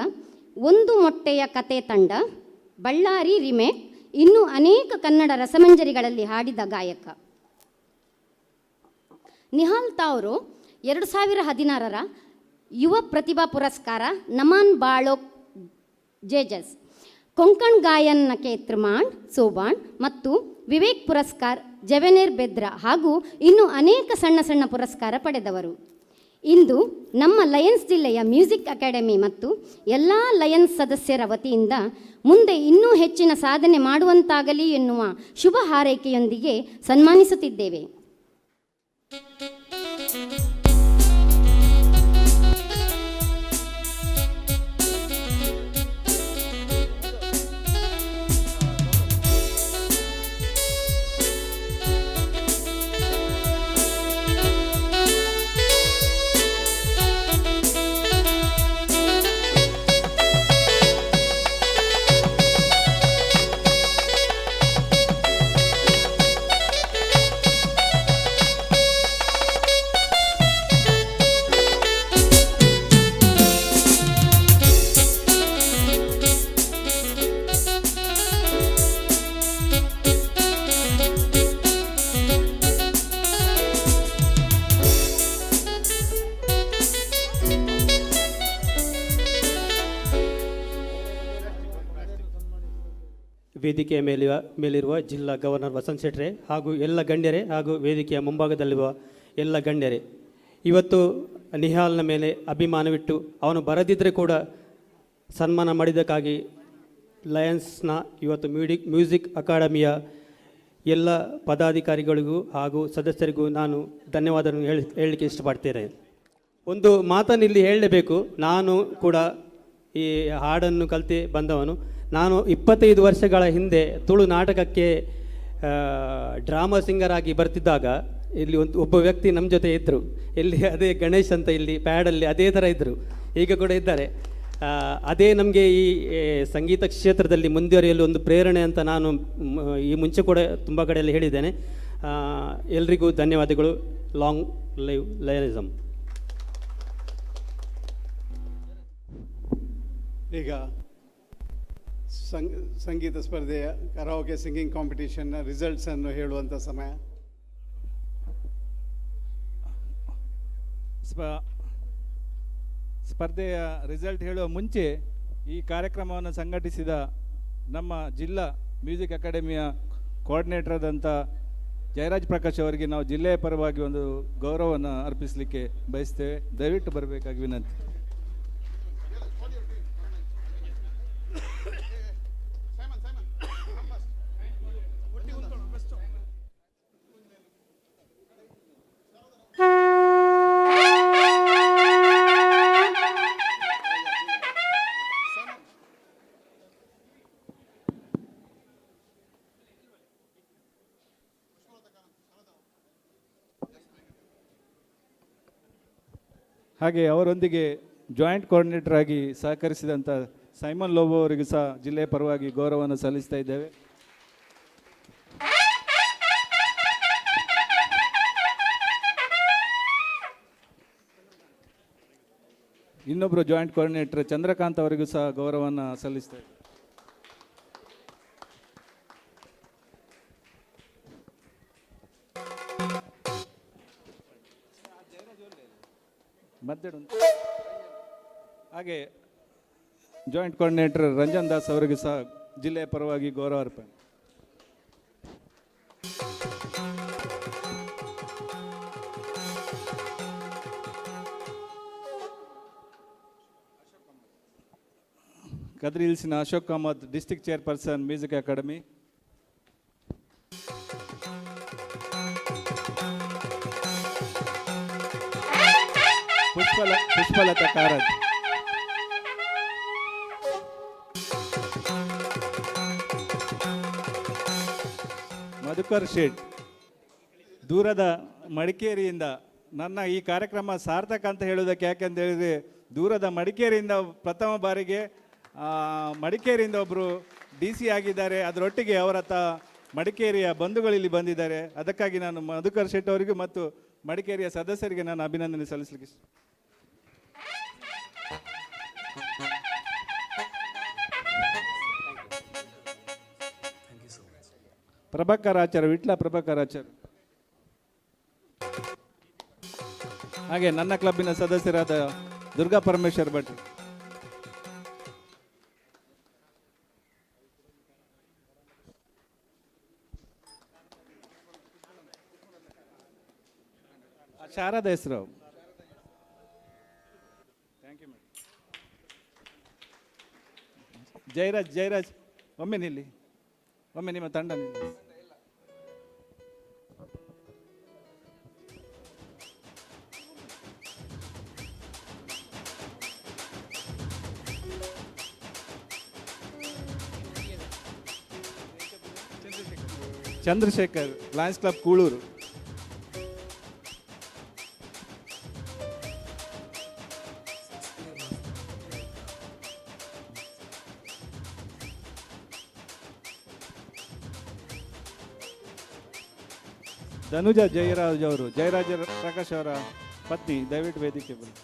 ಒಂದು ಮೊಟ್ಟೆಯ ಕತೆ ತಂಡ, ಬಳ್ಳಾರಿ ರಿಮೇಕ್, ಇನ್ನೂ ಅನೇಕ ಕನ್ನಡ ರಸಮಂಜರಿಗಳಲ್ಲಿ ಹಾಡಿದ ಗಾಯಕ. ನಿಹಾಲ್ ತಾವ್ರೋ 2016ರ ಯುವ ಪ್ರತಿಭಾ ಪುರಸ್ಕಾರ ನಮಾನ್ ಬಾಳೋ ಜೇಜಸ್, ಕೊಂಕಣ್ ಗಾಯನ್ ನಕೇತ್ರ ಮಾಂಡ್ ಸೋಬಾಣ್ ಮತ್ತು ವಿವೇಕ್ ಪುರಸ್ಕಾರ ಜೆವೆನೇರ್ ಬೆದ್ರ ಹಾಗೂ ಇನ್ನೂ ಅನೇಕ ಸಣ್ಣ ಸಣ್ಣ ಪುರಸ್ಕಾರ ಪಡೆದವರು. ಇಂದು ನಮ್ಮ ಲಯನ್ಸ್ ಜಿಲ್ಲೆಯ ಮ್ಯೂಸಿಕ್ ಅಕಾಡೆಮಿ ಮತ್ತು ಎಲ್ಲ ಲಯನ್ಸ್ ಸದಸ್ಯರ ವತಿಯಿಂದ ಮುಂದೆ ಇನ್ನೂ ಹೆಚ್ಚಿನ ಸಾಧನೆ ಮಾಡುವಂತಾಗಲಿ ಎನ್ನುವ ಶುಭ ಹಾರೈಕೆಯೊಂದಿಗೆ ಸನ್ಮಾನಿಸುತ್ತಿದ್ದೇವೆ. ವೇದಿಕೆಯ ಮೇಲಿರುವ ಜಿಲ್ಲಾ ಗವರ್ನರ್ ವಸಂತ್ ಶೆಟ್ರೆ ಹಾಗೂ ಎಲ್ಲ ಗಣ್ಯರೇ ಹಾಗೂ ವೇದಿಕೆಯ ಮುಂಭಾಗದಲ್ಲಿರುವ ಎಲ್ಲ ಗಣ್ಯರೇ, ಇವತ್ತು ನಿಹಾಲ್ನ ಮೇಲೆ ಅಭಿಮಾನವಿಟ್ಟು ಅವನು ಬರದಿದ್ದರೆ ಕೂಡ ಸನ್ಮಾನ ಮಾಡಿದ್ದಕ್ಕಾಗಿ ಲಯನ್ಸ್ನ ಇವತ್ತು ಮ್ಯೂಸಿಕ್ ಅಕಾಡೆಮಿಯ ಎಲ್ಲ ಪದಾಧಿಕಾರಿಗಳಿಗೂ ಹಾಗೂ ಸದಸ್ಯರಿಗೂ ನಾನು ಧನ್ಯವಾದವನ್ನು ಹೇಳಲಿಕ್ಕೆ ಇಷ್ಟಪಡ್ತೇನೆ. ಒಂದು ಮಾತನ್ನು ಇಲ್ಲಿ ಹೇಳಲೇಬೇಕು. ನಾನು ಕೂಡ ಈ ಹಾಡನ್ನು ಕಲಿತು ಬಂದವನು. ನಾನು 25 ವರ್ಷಗಳ ಹಿಂದೆ ತುಳು ನಾಟಕಕ್ಕೆ ಡ್ರಾಮಾ ಸಿಂಗರ್ ಆಗಿ ಬರ್ತಿದ್ದಾಗ ಇಲ್ಲಿ ಒಬ್ಬ ವ್ಯಕ್ತಿ ನಮ್ಮ ಜೊತೆ ಇದ್ದರು. ಇಲ್ಲಿ ಅದೇ ಗಣೇಶ್ ಅಂತ ಇಲ್ಲಿ ಪ್ಯಾಡಲ್ಲಿ ಅದೇ ಥರ ಇದ್ದರು, ಈಗ ಕೂಡ ಇದ್ದಾರೆ. ಅದೇ ನಮಗೆ ಈ ಸಂಗೀತ ಕ್ಷೇತ್ರದಲ್ಲಿ ಮುಂದುವರಿಯಲು ಒಂದು ಪ್ರೇರಣೆ ಅಂತ ನಾನು ಈ ಮುಂಚೆ ಕೂಡ ತುಂಬ ಕಡೆಯಲ್ಲಿ ಹೇಳಿದ್ದೇನೆ. ಎಲ್ರಿಗೂ ಧನ್ಯವಾದಗಳು. Long live lionism. ಈಗ ಸಂಗೀತ ಸ್ಪರ್ಧೆಯ ಕರಾವಕೆ ಸಿಂಗಿಂಗ್ ಕಾಂಪಿಟೇಷನ್ನ ರಿಸಲ್ಟ್ಸನ್ನು ಹೇಳುವಂಥ ಸಮಯ. ಸ್ಪರ್ಧೆಯ ರಿಸಲ್ಟ್ ಹೇಳುವ ಮುಂಚೆ ಈ ಕಾರ್ಯಕ್ರಮವನ್ನು ಸಂಘಟಿಸಿದ ನಮ್ಮ ಜಿಲ್ಲಾ ಮ್ಯೂಸಿಕ್ ಅಕಾಡೆಮಿಯ ಕೋಆರ್ಡಿನೇಟರ್ ಆದಂಥ ಜಯರಾಜ್ ಪ್ರಕಾಶ್ ಅವರಿಗೆ ನಾವು ಜಿಲ್ಲೆಯ ಪರವಾಗಿ ಒಂದು ಗೌರವವನ್ನು ಅರ್ಪಿಸಲಿಕ್ಕೆ ಬಯಸ್ತೇವೆ. ದಯವಿಟ್ಟು ಬರಬೇಕಾಗಿ ವಿನಂತಿ. ಹಾಗೆ ಅವರೊಂದಿಗೆ ಜಾಯಿಂಟ್ ಕೋಆರ್ಡಿನೇಟರ್ ಆಗಿ ಸಹಕರಿಸಿದಂಥ ಸೈಮನ್ ಲೋಬೋ ಅವರಿಗೂ ಸಹ ಜಿಲ್ಲೆಯ ಪರವಾಗಿ ಗೌರವವನ್ನು ಸಲ್ಲಿಸ್ತಾ ಇದ್ದೇವೆ. ಇನ್ನೊಬ್ಬರು ಜಾಯಿಂಟ್ ಕೋಆರ್ಡಿನೇಟರ್ ಚಂದ್ರಕಾಂತ್ ಅವರಿಗೂ ಸಹ ಗೌರವವನ್ನು ಸಲ್ಲಿಸ್ತಾ ಇದ್ದೇವೆ. ಹಾಗೆ ಜಾಯಿಂಟ್ ಕೋಆರ್ಡಿನೇಟರ್ ರಂಜನ್ ದಾಸ್ ಅವರಿಗೂ ಸಹ ಜಿಲ್ಲೆಯ ಪರವಾಗಿ ಗೌರವ ಅರ್ಪಣೆ. Kadri ಹಿಲ್ಸಿನ Ashok Kamath, district chairperson, music academy. Pushpalatha Karanth. Madhukar Shet. ದೂರದ ಮಡಿಕೇರಿಯಿಂದ ನನ್ನ ಈ ಕಾರ್ಯಕ್ರಮ ಸಾರ್ಥಕ ಅಂತ ಹೇಳೋದಕ್ಕೆ ಯಾಕೆಂತ ಹೇಳಿದರೆ, ದೂರದ ಮಡಿಕೇರಿಯಿಂದ ಪ್ರಥಮ ಬಾರಿಗೆ ಮಡಿಕೇರಿಯಿಂದ ಒಬ್ಬರು ಡಿ ಸಿ ಆಗಿದ್ದಾರೆ. ಅದರೊಟ್ಟಿಗೆ ಅವರ ಮಡಿಕೇರಿಯ ಬಂಧುಗಳು ಇಲ್ಲಿ ಬಂದಿದ್ದಾರೆ. ಅದಕ್ಕಾಗಿ ನಾನು ಮಧುಕರ್ ಶೆಟ್ಟಿ ಅವರಿಗೂ ಮತ್ತು ಮಡಿಕೇರಿಯ ಸದಸ್ಯರಿಗೆ ನಾನು ಅಭಿನಂದನೆ ಸಲ್ಲಿಸಲಿಕ್ಕೆ. ಪ್ರಭಾಕರ್ ಆಚಾರ್ಯ, ವಿಟ್ಲ ಪ್ರಭಾಕರ್ ಆಚಾರ್ಯ, ಹಾಗೆ ನನ್ನ ಕ್ಲಬ್ಬಿನ ಸದಸ್ಯರಾದ ದುರ್ಗಾ ಪರಮೇಶ್ವರ್ ಭಟ್. ಶಾರದಾ ಹೆಸರು. Thank you madam. Jayaraj, Jayaraj ಒಮ್ಮೆ ನಿಲ್ಲಿ, ಒಮ್ಮೆ ನಿಮ್ಮ ತಂಡ ನಿಲ್ಲಿ. Chandrashekar, Lions Club Kulur. Dhanuja Jayaraj ಅವರು, ಜಯರಾಜ ಪ್ರಕಾಶ್ ಅವರ ಪತ್ನಿ, ದಯವಿಟ್ಟು ವೇದಿಕೆ ಬನ್ನಿ.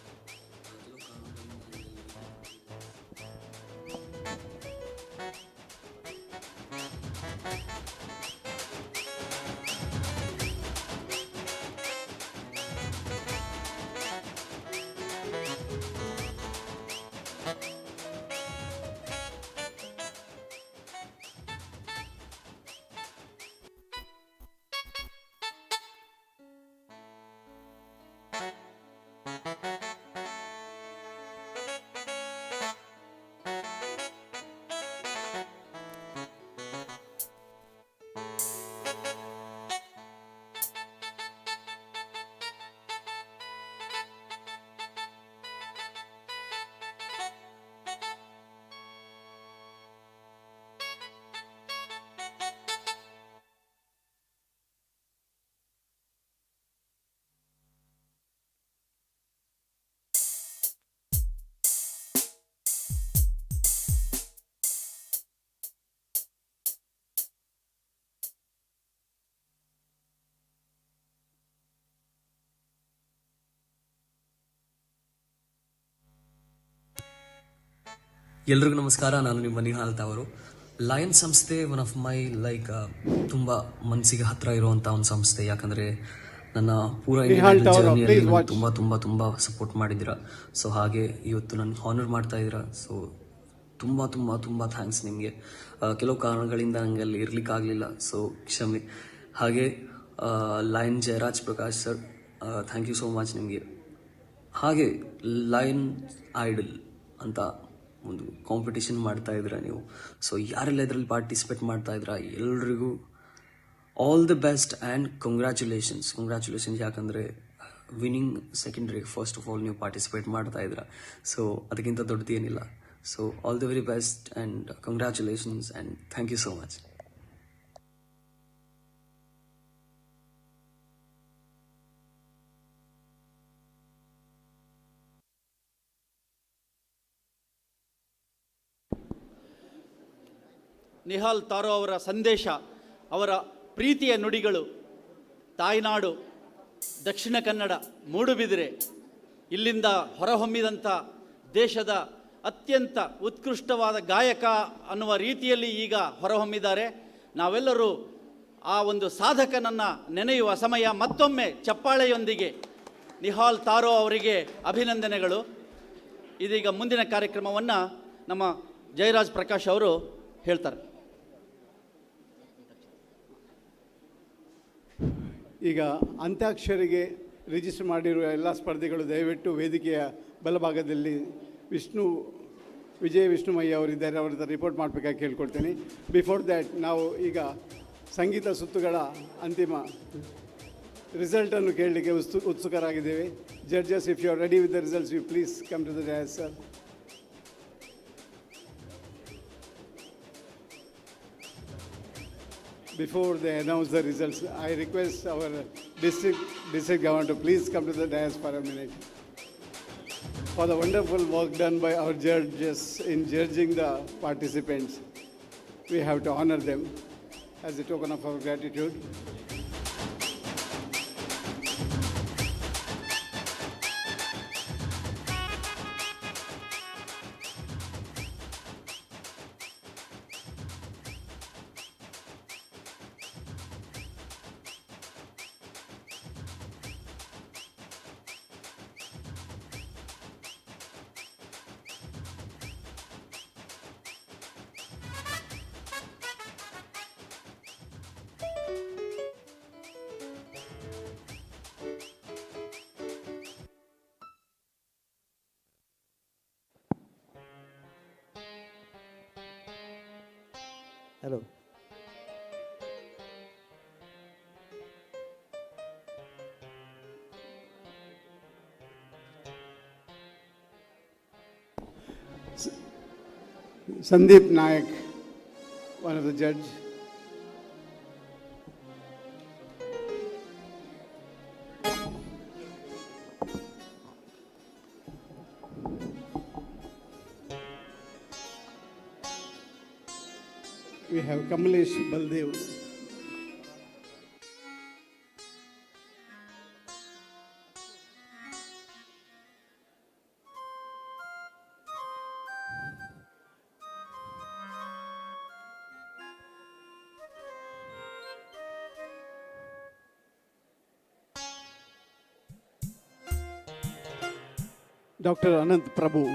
ಎಲ್ರಿಗೂ ನಮಸ್ಕಾರ. ನಾನು ನಿಮ್ಮ ನಿಹಾಲ್ ತಾವರು. ಲಯನ್ ಸಂಸ್ಥೆ ಒನ್ ಆಫ್ my like ತುಂಬ ಮನಸ್ಸಿಗೆ ಹತ್ತಿರ ಇರುವಂಥ ಒಂದು ಸಂಸ್ಥೆ. ಯಾಕಂದರೆ ನನ್ನ ಪೂರ ಜರ್ನಿಯಲ್ಲಿ ತುಂಬ ತುಂಬ ತುಂಬ ಸಪೋರ್ಟ್ ಮಾಡಿದ್ದೀರಾ. ಸೊ ಹಾಗೆ ಇವತ್ತು ನನ್ನ ಹಾನರ್ ಮಾಡ್ತಾ ಇದ್ದೀರಾ. ಸೊ ತುಂಬ ತುಂಬ ತುಂಬ thanks ನಿಮಗೆ. ಕೆಲವು ಕಾರಣಗಳಿಂದ ನನಗೆ ಅಲ್ಲಿ ಇರಲಿಕ್ಕಾಗಲಿಲ್ಲ, ಸೊ ಕ್ಷಮೆ. ಹಾಗೆ Lion Jayaraj Prakash sir, thank you so much ನಿಮಗೆ. ಹಾಗೆ ಲಯನ್ ಐಡಲ್ ಅಂತ ಒಂದು ಕಾಂಪಿಟೇಷನ್ ಮಾಡ್ತಾಯಿದ್ದೀರಾ ನೀವು. ಸೊ ಯಾರೆಲ್ಲ ಇದರಲ್ಲಿ ಪಾರ್ಟಿಸಿಪೇಟ್ ಮಾಡ್ತಾಯಿದ್ದೀರಾ ಎಲ್ರಿಗೂ all the best and congratulations. Congratulations. ಯಾಕಂದರೆ winning secondary first of all ನೀವು ಪಾರ್ಟಿಸಿಪೇಟ್ ಮಾಡ್ತಾಯಿದ್ದೀರಾ. ಸೊ ಅದಕ್ಕಿಂತ ದೊಡ್ಡದೇನಿಲ್ಲ. So all the very best and congratulations and thank you so much. Nihal Taro ಅವರ ಸಂದೇಶ, ಅವರ ಪ್ರೀತಿಯ ನುಡಿಗಳು, ತಾಯ್ನಾಡು ದಕ್ಷಿಣ ಕನ್ನಡ ಮೂಡುಬಿದಿರೆ ಇಲ್ಲಿಂದ ಹೊರಹೊಮ್ಮಿದಂಥ ದೇಶದ ಅತ್ಯಂತ ಉತ್ಕೃಷ್ಟವಾದ ಗಾಯಕ ಅನ್ನುವ ರೀತಿಯಲ್ಲಿ ಈಗ ಹೊರಹೊಮ್ಮಿದ್ದಾರೆ. ನಾವೆಲ್ಲರೂ ಆ ಒಂದು ಸಾಧಕನನ್ನು ನೆನೆಯುವ ಸಮಯ. ಮತ್ತೊಮ್ಮೆ ಚಪ್ಪಾಳೆಯೊಂದಿಗೆ ನಿಹಾಲ್ ತಾರೋ ಅವರಿಗೆ ಅಭಿನಂದನೆಗಳು. ಇದೀಗ ಮುಂದಿನ ಕಾರ್ಯಕ್ರಮವನ್ನು ನಮ್ಮ ಜಯರಾಜ್ ಪ್ರಕಾಶ್ ಅವರು ಹೇಳ್ತಾರೆ. ಈಗ ಅಂತ್ಯಾಕ್ಷರಿಗೆ ರಿಜಿಸ್ಟರ್ ಮಾಡಿರುವ ಎಲ್ಲ ಸ್ಪರ್ಧಿಗಳು ದಯವಿಟ್ಟು ವೇದಿಕೆಯ ಬಲಭಾಗದಲ್ಲಿ ವಿಜಯ ವಿಷ್ಣುಮಯ್ಯ ಅವರಿದ್ದಾರೆ, ಅವರ ಹತ್ರ ರಿಪೋರ್ಟ್ ಮಾಡಬೇಕಾಗಿ ಕೇಳ್ಕೊಳ್ತೀನಿ. ಬಿಫೋರ್ that ನಾವು ಈಗ ಸಂಗೀತ ಸುತ್ತುಗಳ ಅಂತಿಮ ರಿಸಲ್ಟನ್ನು ಕೇಳಲಿಕ್ಕೆ ಉತ್ಸುಕರಾಗಿದ್ದೇವೆ. Judges, if you are ready with the results, you please come to the dais, sir. Before they announce the results, I request our district governor to please come to the dais for a minute. For the wonderful work done by our judges in judging the participants. We have to honor them as a token of our gratitude. Hello. Sandeep Nayak, one of the judge. We have Kamlesh Baldev. Dr. Anant Prabhu.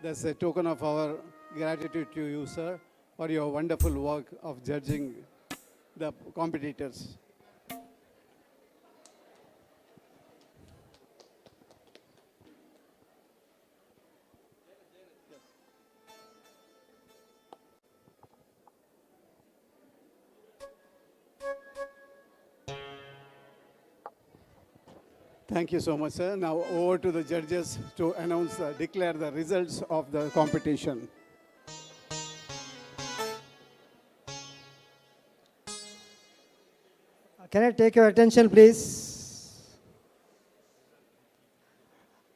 That's a token of our gratitude to you, sir, for your wonderful work of judging the competitors. Thank you so much, sir. Now over to the judges to announce, declare the results of the competition. Can I take your attention, please?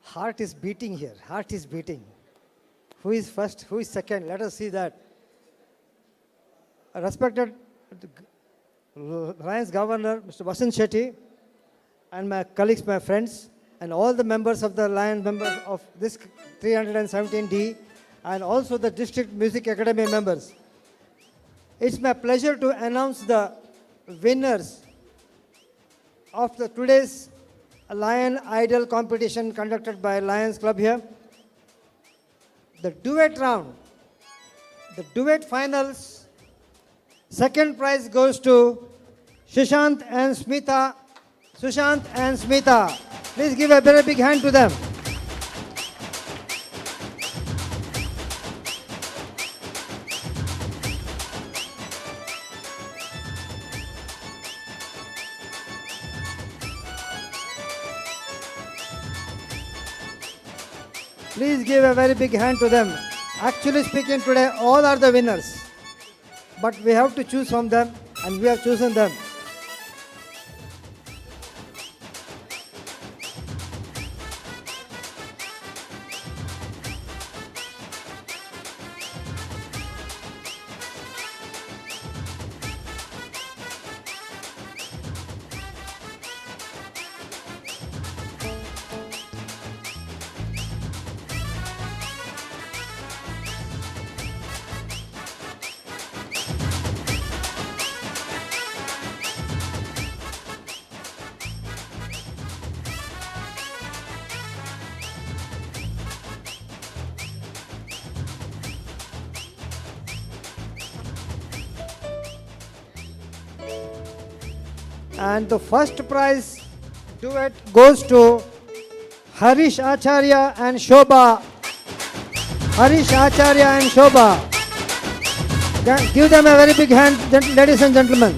Heart is beating here. Heart is beating. Who is first? Who is second? Let us see that. Respected Lions Governor, Mr. Vasant Shetty, and my colleagues, my friends, and all the members of the Lions members of this 317D, and also the District Music Academy members. It's my pleasure to announce the winners of the today's Lion Idol competition conducted by Lions Club here. The duet round, the duet finals, second prize goes to Sushant and Smita. Sushant and Smita. Please give a very big hand to them. Please give a very big hand to them. Actually speaking, today all are the winners. But we have to choose from them, and we have chosen them. And the first prize duet goes to Harish Acharya and Shobha. Harish Acharya and Shobha. Give them a very big hand, ladies and gentlemen.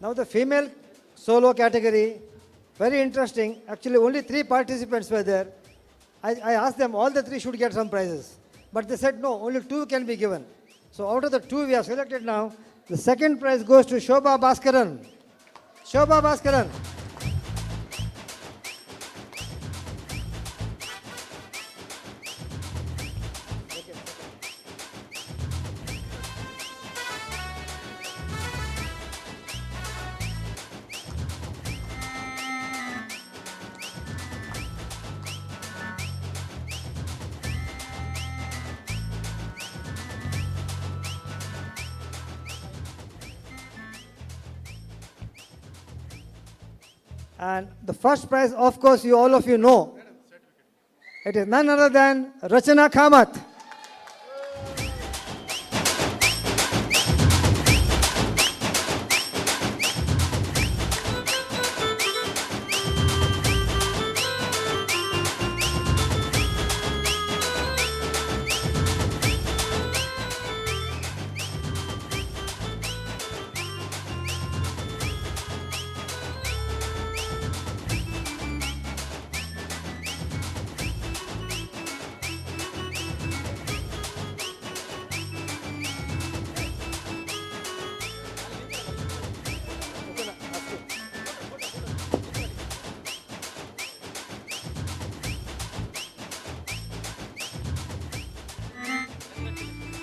Now the female solo category, very interesting. Actually, only 3 participants were there. I asked them, all the 3 should get some prizes. But they said, no, only 2 can be given. So out of the 2 we have selected now, the second prize goes to Shobha Bhaskaran. Shobha Bhaskaran. And the first prize, of course, you all of you know. It is none other than Rachana Kamath.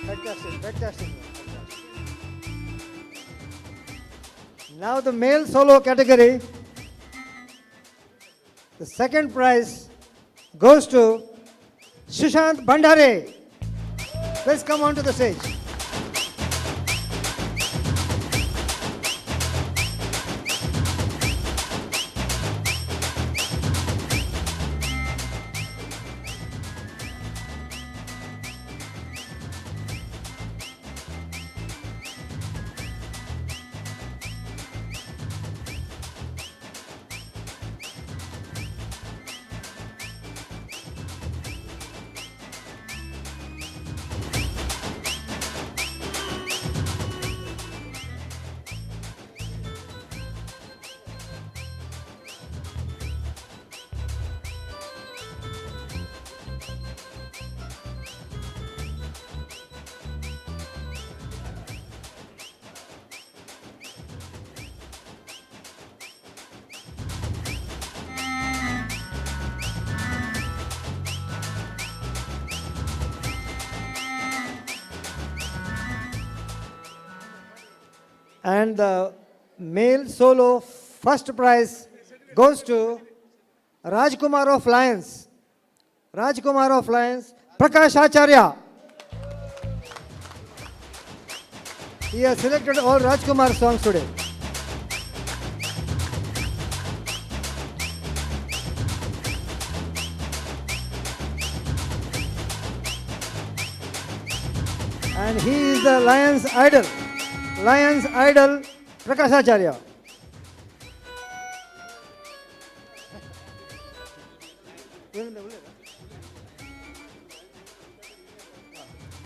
Fantastic, fantastic. Now the male solo category, the second prize goes to Sushant Bhandare. Please come onto the stage. And the male solo first prize goes to Rajkumar of Lions. Rajkumar of Lions, Prakash Acharya. He has selected all Rajkumar songs today. And he is the Lions idol. Lions idol, Prakash Acharya.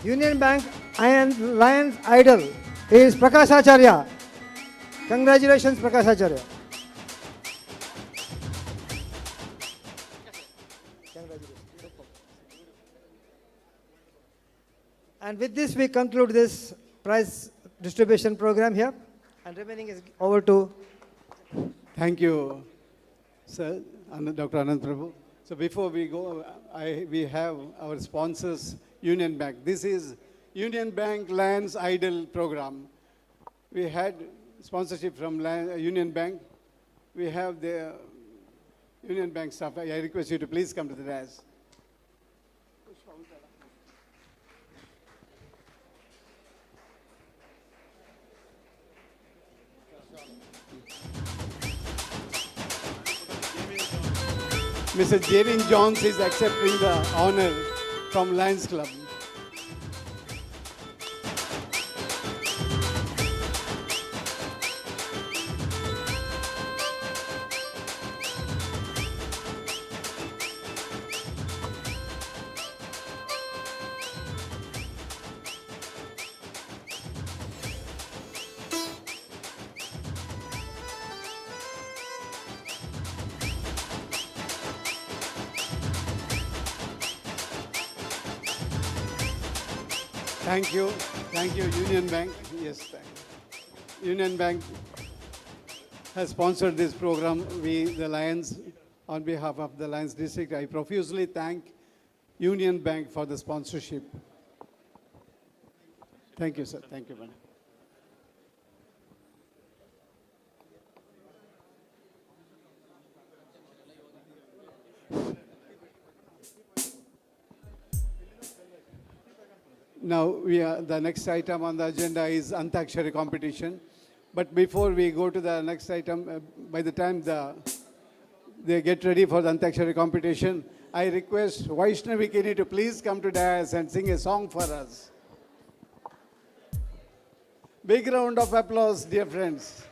Union Bank and Lions idol is Prakash Acharya. Congratulations, Prakash Acharya. Congratulations. And with this, we conclude this prize distribution program here, and remaining is over to. Thank you, sir, Dr. Anand Prabhu. So before we go, we have our sponsors, Union Bank. This is Union Bank Lions Idol program. We had sponsorship from Union Bank. We have the Union Bank staff. I request you to please come to the dais. Mr. Javin Jones is accepting the honor from Lions Club. Thank you. Thank you, Union Bank. Yes, thank you. Union Bank has sponsored this program. We, the Lions, on behalf of the Lions District, I profusely thank Union Bank for the sponsorship. Thank you, sir. Thank you, madam. Now, the next item on the agenda is Antakshari competition. But before we go to the next item, by the time they get ready for the Antakshari competition, I request Vaishnavi Kini to please come to dais and sing a song for us. Big round of applause, dear friends.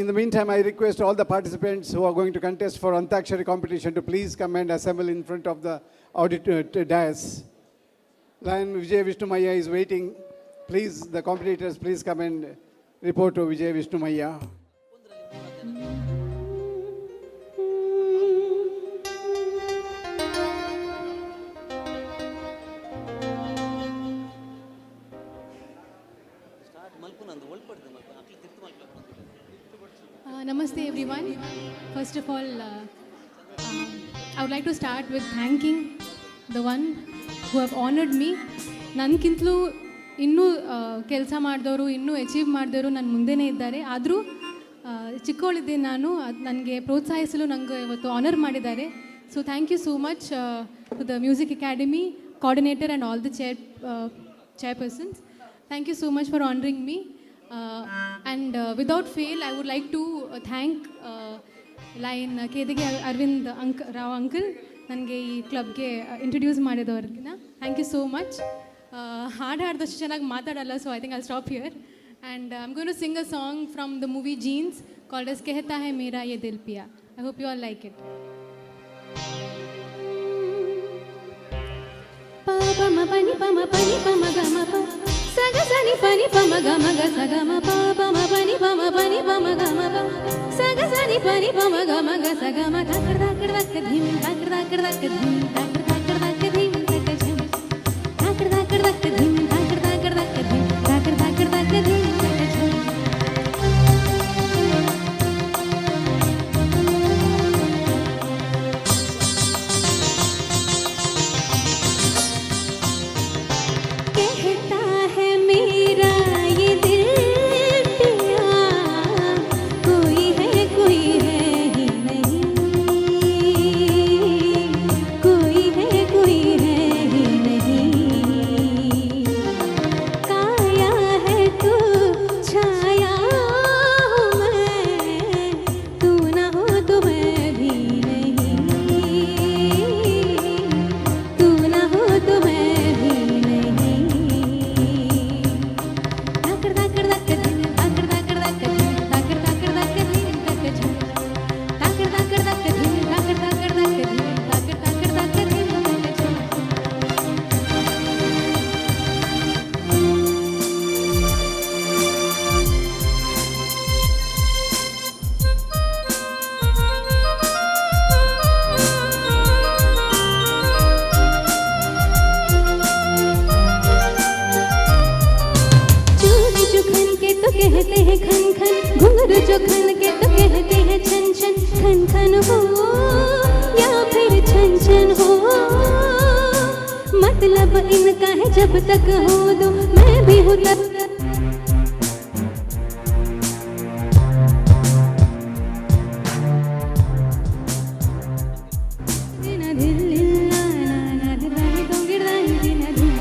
In the meantime, I request all the participants who are going to contest for Antakshari competition to please come and assemble in front of the dais. Lion Vijay Vishnumaya is waiting. Please, the competitors, please come and report to Vijay Vishnumaya. Namaste everyone. First of all, I would like to start with thanking the one who have honored me. ನನ್ಗಿಂತಲೂ ಇನ್ನೂ ಕೆಲಸ ಮಾಡಿದವರು, ಇನ್ನೂ achieve ಮಾಡಿದವರು ನನ್ನ ಮುಂದೆನೇ ಇದ್ದಾರೆ. ಆದರೂ ಚಿಕ್ಕವಳಿದ್ದೆ ನಾನು, ಅದು ನನಗೆ ಪ್ರೋತ್ಸಾಹಿಸಲು ನನಗೆ ಇವತ್ತು ಆನರ್ ಮಾಡಿದ್ದಾರೆ. So thank you so much to the music academy coordinator and all the chairpersons. Thank you so much for honouring me. And without fail, I would like to thank Lion Kedige Arvind Rao uncle, ನನಗೆ ಈ ಕ್ಲಬ್ಗೆ introduce ಮಾಡಿದವ್ರಿಗಿನ. Thank you so much. ಹಾಡು ಹಾಡಿದಷ್ಟು ಚೆನ್ನಾಗಿ ಮಾತಾಡಲ್ಲ, so I think I stop here. And I am going to sing a song from the movie Jeans called as Kehta Hai Mera Ye Dil Piya. I hope you all like it. ಪ ಪ ಮ ಪ ನಿ ಪ ಮ ಪ ನಿ ಪ ಮ ಗ ಮ ಪ ಸ ಗ ಸ ನಿ ಪ ನಿ ಪ ಮ ಗ ಮ ಗ ಸ ಗ ಮ ಪ ಪ ಮ ಪ ನಿ ಪ ಮ ಪ ನಿ ಪ ಮ ಗ ಮ ಪ ಸ ಗ ಸ ನಿ ಪ ನಿ ಪ ಮ ಗ ಮ ಗ ಸ ಗ ಮ ಧಾಕಡ ಧಾಕಡ ಧಕ್ಕ ಧಿಮ್ ಧಾಕಡ ಧಾಕಡ ಧಕ್ಕ ಧಿಮ್ ಧಾಕಡ ಧಾಕಡ ಧಕ್ಕ ಧಿಮ್ ಧಕ್ಕ ಝಮ್ ಧಾಕಡ ಧಾಕಡ ಧಕ್ಕ ಧಿಮ್ ಧಾಕಡ ಧಾಕಡ ಧಕ್ಕ ಧಿಮ್ ಧಾಕಡ ಧಾಕಡ ಧಕ್ಕ ಧಿಮ್ ಧಕ್ಕ ಝಮ್. कहता है मेरा ये दिल पिया, कोई है कोई है ही नहीं, कोई है कोई है ही नहीं, काया है तू छाया हूँ मैं, तू ना हो तो मैं भी नहीं, तू ना हो तो मैं भी नहीं। धाकड़ धाकड़ धक्क धिन धाकड़ धाकड़ धक्क धिन धाकड़ धाकड़ धक्क धिन धक्क झम धाकड़ धाकड़ धक्क धिन धाकड़ धाकड़ धक्क धिन धाकड़ धाकड़ धक्क धिन धक्क झम. चूड़ी जो खन के तो कहते हैं खन खन, घुंघरू जो खन के तो कहते हैं छन छन, खन खन हो या फिर छन छन हो, मतलब इनका है जब तक हो दो मैं भी हूँ तब। ದಿನ ಧಿಲ್ಲಿಲ್ಲ ನಾನ ಧಿದಾನಿ ದೊಂಗಿಡ್ದಾನಿ ದಿನ ಧಿನ್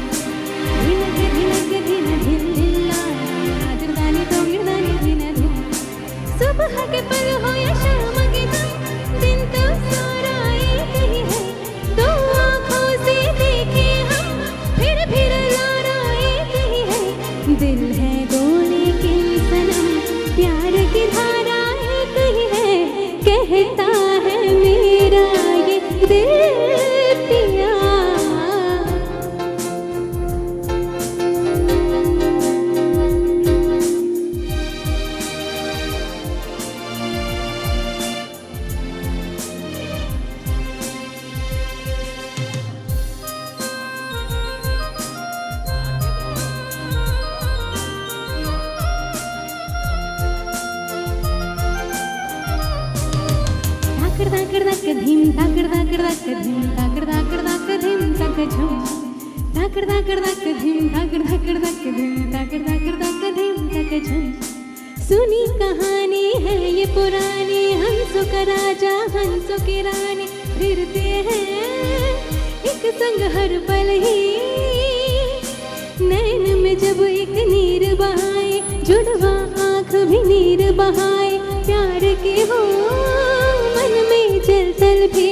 ಧಿನಕ್ಕೆ ಧಿನಕ್ಕೆ ದಿನ ಧಿಲ್ಲಿಲ್ಲ ನಾದಿರ್ದಾನಿ ದೊಂಗಿಡ್ದಾನಿ ದಿನ ಧಿನ್. सुबह के पल हो या शाम के दम, दिन तो सारा एक ही है, दो आँखों से देखे हम फिर भी नजारा एक ही है। दिल है दो लेकिन सनम प्यार की धारा एक ही है। कहता है मेरा ये दिल पिया, ताकड़ धक धीम ताकड़ धाकड़ धक धीम ताकड़ धाकड़ धक धीम तक झुम ताकड़ धाकड़ धक धीम ताकड़ धाकड़ धक धीम ताकड़ धाकड़ धक धीम तक झुम। सुनी कहानी है ये पुरानी, हंसों का राजा हंसों की रानी, फिरते हैं एक संग हर पल ही। नैन में जब एक नीर बहाए, जुड़वा आँख भी नीर बहाए, प्यार के हो मन में जल जल भी।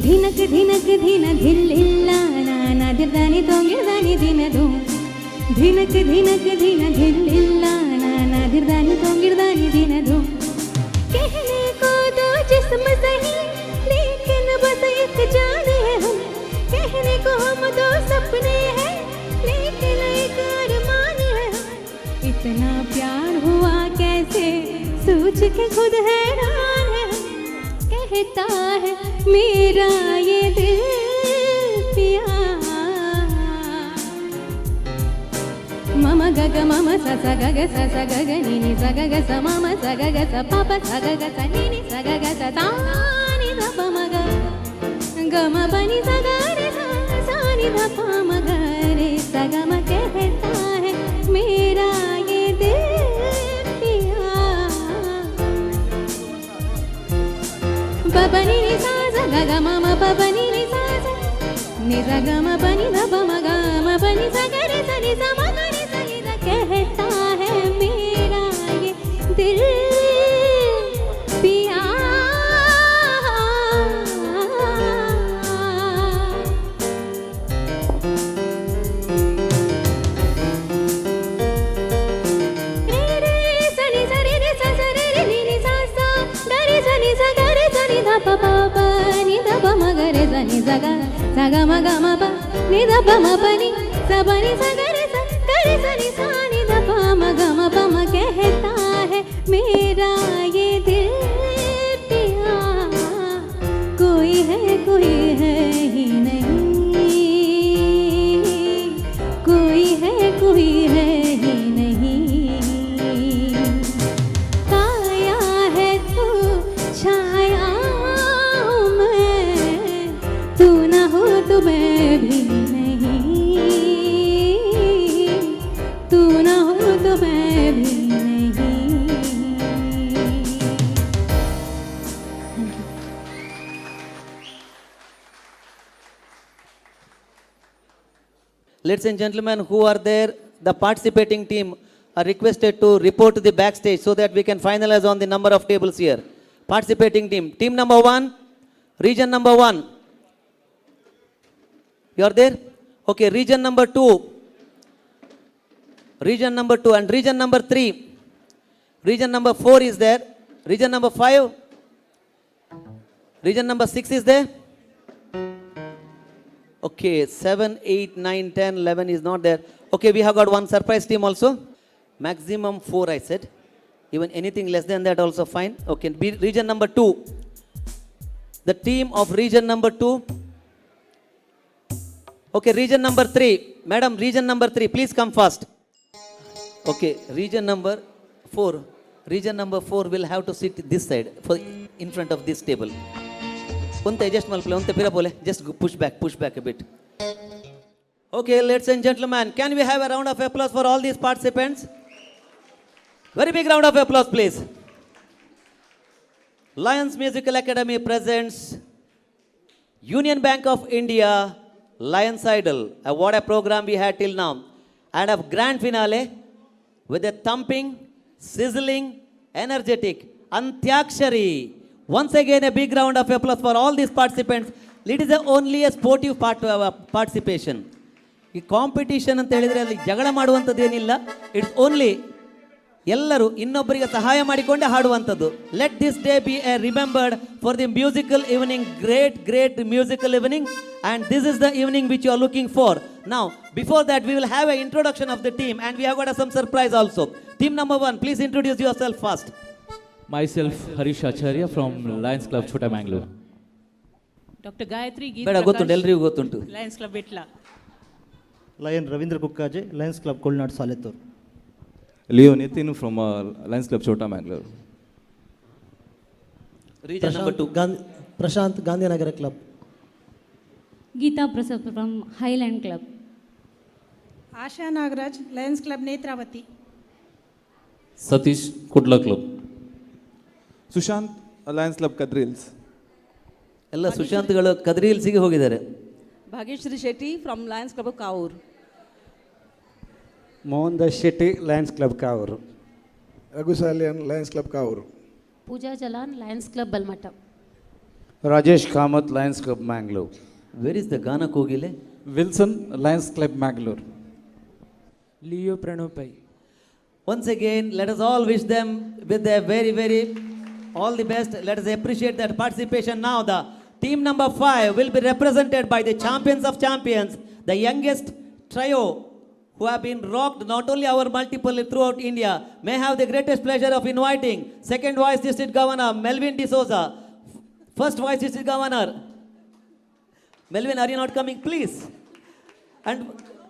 धिनक धिनक धिन धिल्ला नाना दिरदानी तोंगिरदानी दिन धूम, धिनक धिनक धिन धिल्ला नाना दिरदानी तोंगिरदानी दिन धूम। कहने को दो जिस्म सही, लेकिन बस एक जान है हम, कहने को हम दो सपने हैं, लेकिन एक अरमान है हम। इतना प्यार हुआ कैसे, सोच के खुद हैरान है हम। कहता है मेरा ये दिल पिया। मम गग मम स स ग ग स स ग ग नि नि स ग ग स मम स ग ग स प प स ग ग स नि नि स ग ग स सा नि ध प म ग ग म प नि स ग रे सा सा नि ध प म ग रे स ग म। कहता है मेरा ये दिल पिया। प प नि नि सा सा ग ग म म प प नि नि सा सा नि स ग म प नि ध प म ग म प नि स ग रे स नि सा म ग रे स नि ध। कहता है मेरा ये दिल पिया। रे रे स नि स रे रे स स रे रे नि नि सा सा ग रे स नि स ग रे स नि ध प प प नि ध प म ग रे स नि स ग स ग म ग म प नि ध प म प नि स प नि स ग रे स ग रे स नि सा नि ध प म ग म प म। कहता है मेरा ये दिल पिया, कोई है ही नहीं, कोई है ही नहीं। काया है तू छाया हूँ मैं, तू ना हो तो मैं भी नहीं, तू ना हो तो मैं भी नहीं। Ladies and gentlemen who are there, the participating team are requested to report to the backstage so that we can finalize on the number of tables here. Participating team, team number 1, region number 1. You are there? Okay, region number 2, region number 2 and region number 3. Region number 4 is there. Region number 5, region number 6 is there. Okay, 7, 8, 9, 10, 11 is not there. Okay, we have got one surprise team also. Maximum 4, I said. Even anything less than that also fine. Okay, region number 2. The team of region number 2. Okay, region number 3. Madam, region number 3, please come fast. Okay, region number 4. Region number 4 will have to sit this side, for in front of this table. Unte just malpule, unte pira pole. Just push back a bit. Okay, ladies and gentlemen, can we have a round of applause for all these participants? Very big round of applause, please. Lions Musical Academy presents Union Bank of India Lions Idol. What a program we had till now. And a grand finale with a thumping, sizzling, energetic Antyakshari. Once again, a big round of applause for all these participants. It is only a sportive part participation. ಈ competition ಅಂತ ಹೇಳಿದರೆ ಅಲ್ಲಿ ಜಗಳ ಮಾಡುವಂಥದ್ದೇನಿಲ್ಲ. It's only ಎಲ್ಲರೂ ಇನ್ನೊಬ್ಬರಿಗೆ ಸಹಾಯ ಮಾಡಿಕೊಂಡೇ ಹಾಡುವಂಥದ್ದು. Let this day be a remembered for the musical evening, great great musical evening, and this is the evening which you are looking for. Now before that we will have a introduction of the team and we have got some surprise also. Team number 1, please introduce yourself first. Myself Harish Acharya from Lions Club Chota Mangalore. Doctor Gayatri Geet ಬೇಡ, ಗೊತ್ತುಂಟು, ಎಲ್ಲರಿಗೂ ಗೊತ್ತುಂಟು. Lions Club Vitla. Lion Ravindra Kukkaje, Lions Club Kolnad Salettur. Leo Nitin from Lions Club Chota Mangalore. Region number 2. Gandhi, Prashant, Gandhinagar Club. Geetha Prasad from Highland Club. Asha Nagaraj, Lions Club, Netravati. Satish, Kudla Club. Sushant, Lions Club, Kadri Hills. ಎಲ್ಲ ಸುಶಾಂತ್ಗಳು ಕದ್ರಿ ಹಿಲ್ಸಿಗೆ ಹೋಗಿದ್ದಾರೆ. Bhagyashree Shetty from Lions Club of Kavoor. Mohan Das Shetty, Lions Club, Kavoor. Raghu Salian, Lions Club, Kavoor. Pooja Jalan, Lions Club, Balmatta. Rajesh Kamath, Lions Club, Mangalore. Where is the Gana Kogile? Wilson, Lions Club, Mangalore. Leo Pranav Pai. Once again, let us all wish them with a very, very all the best. Let us appreciate their participation. Now, the team number 5 will be represented by the champions of champions, the youngest trio who have been rocked not only our multiple throughout India. May have the greatest pleasure of inviting second Vice District Governor Melvin D'Souza, first Vice District Governor. Melvin, are you not coming? Please. And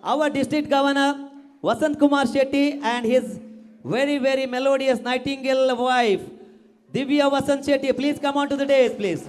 our district governor, Vasant Kumar Shetty, and his very, very melodious nightingale wife, Divya Vasant Shetty. Please come on to the dais, please.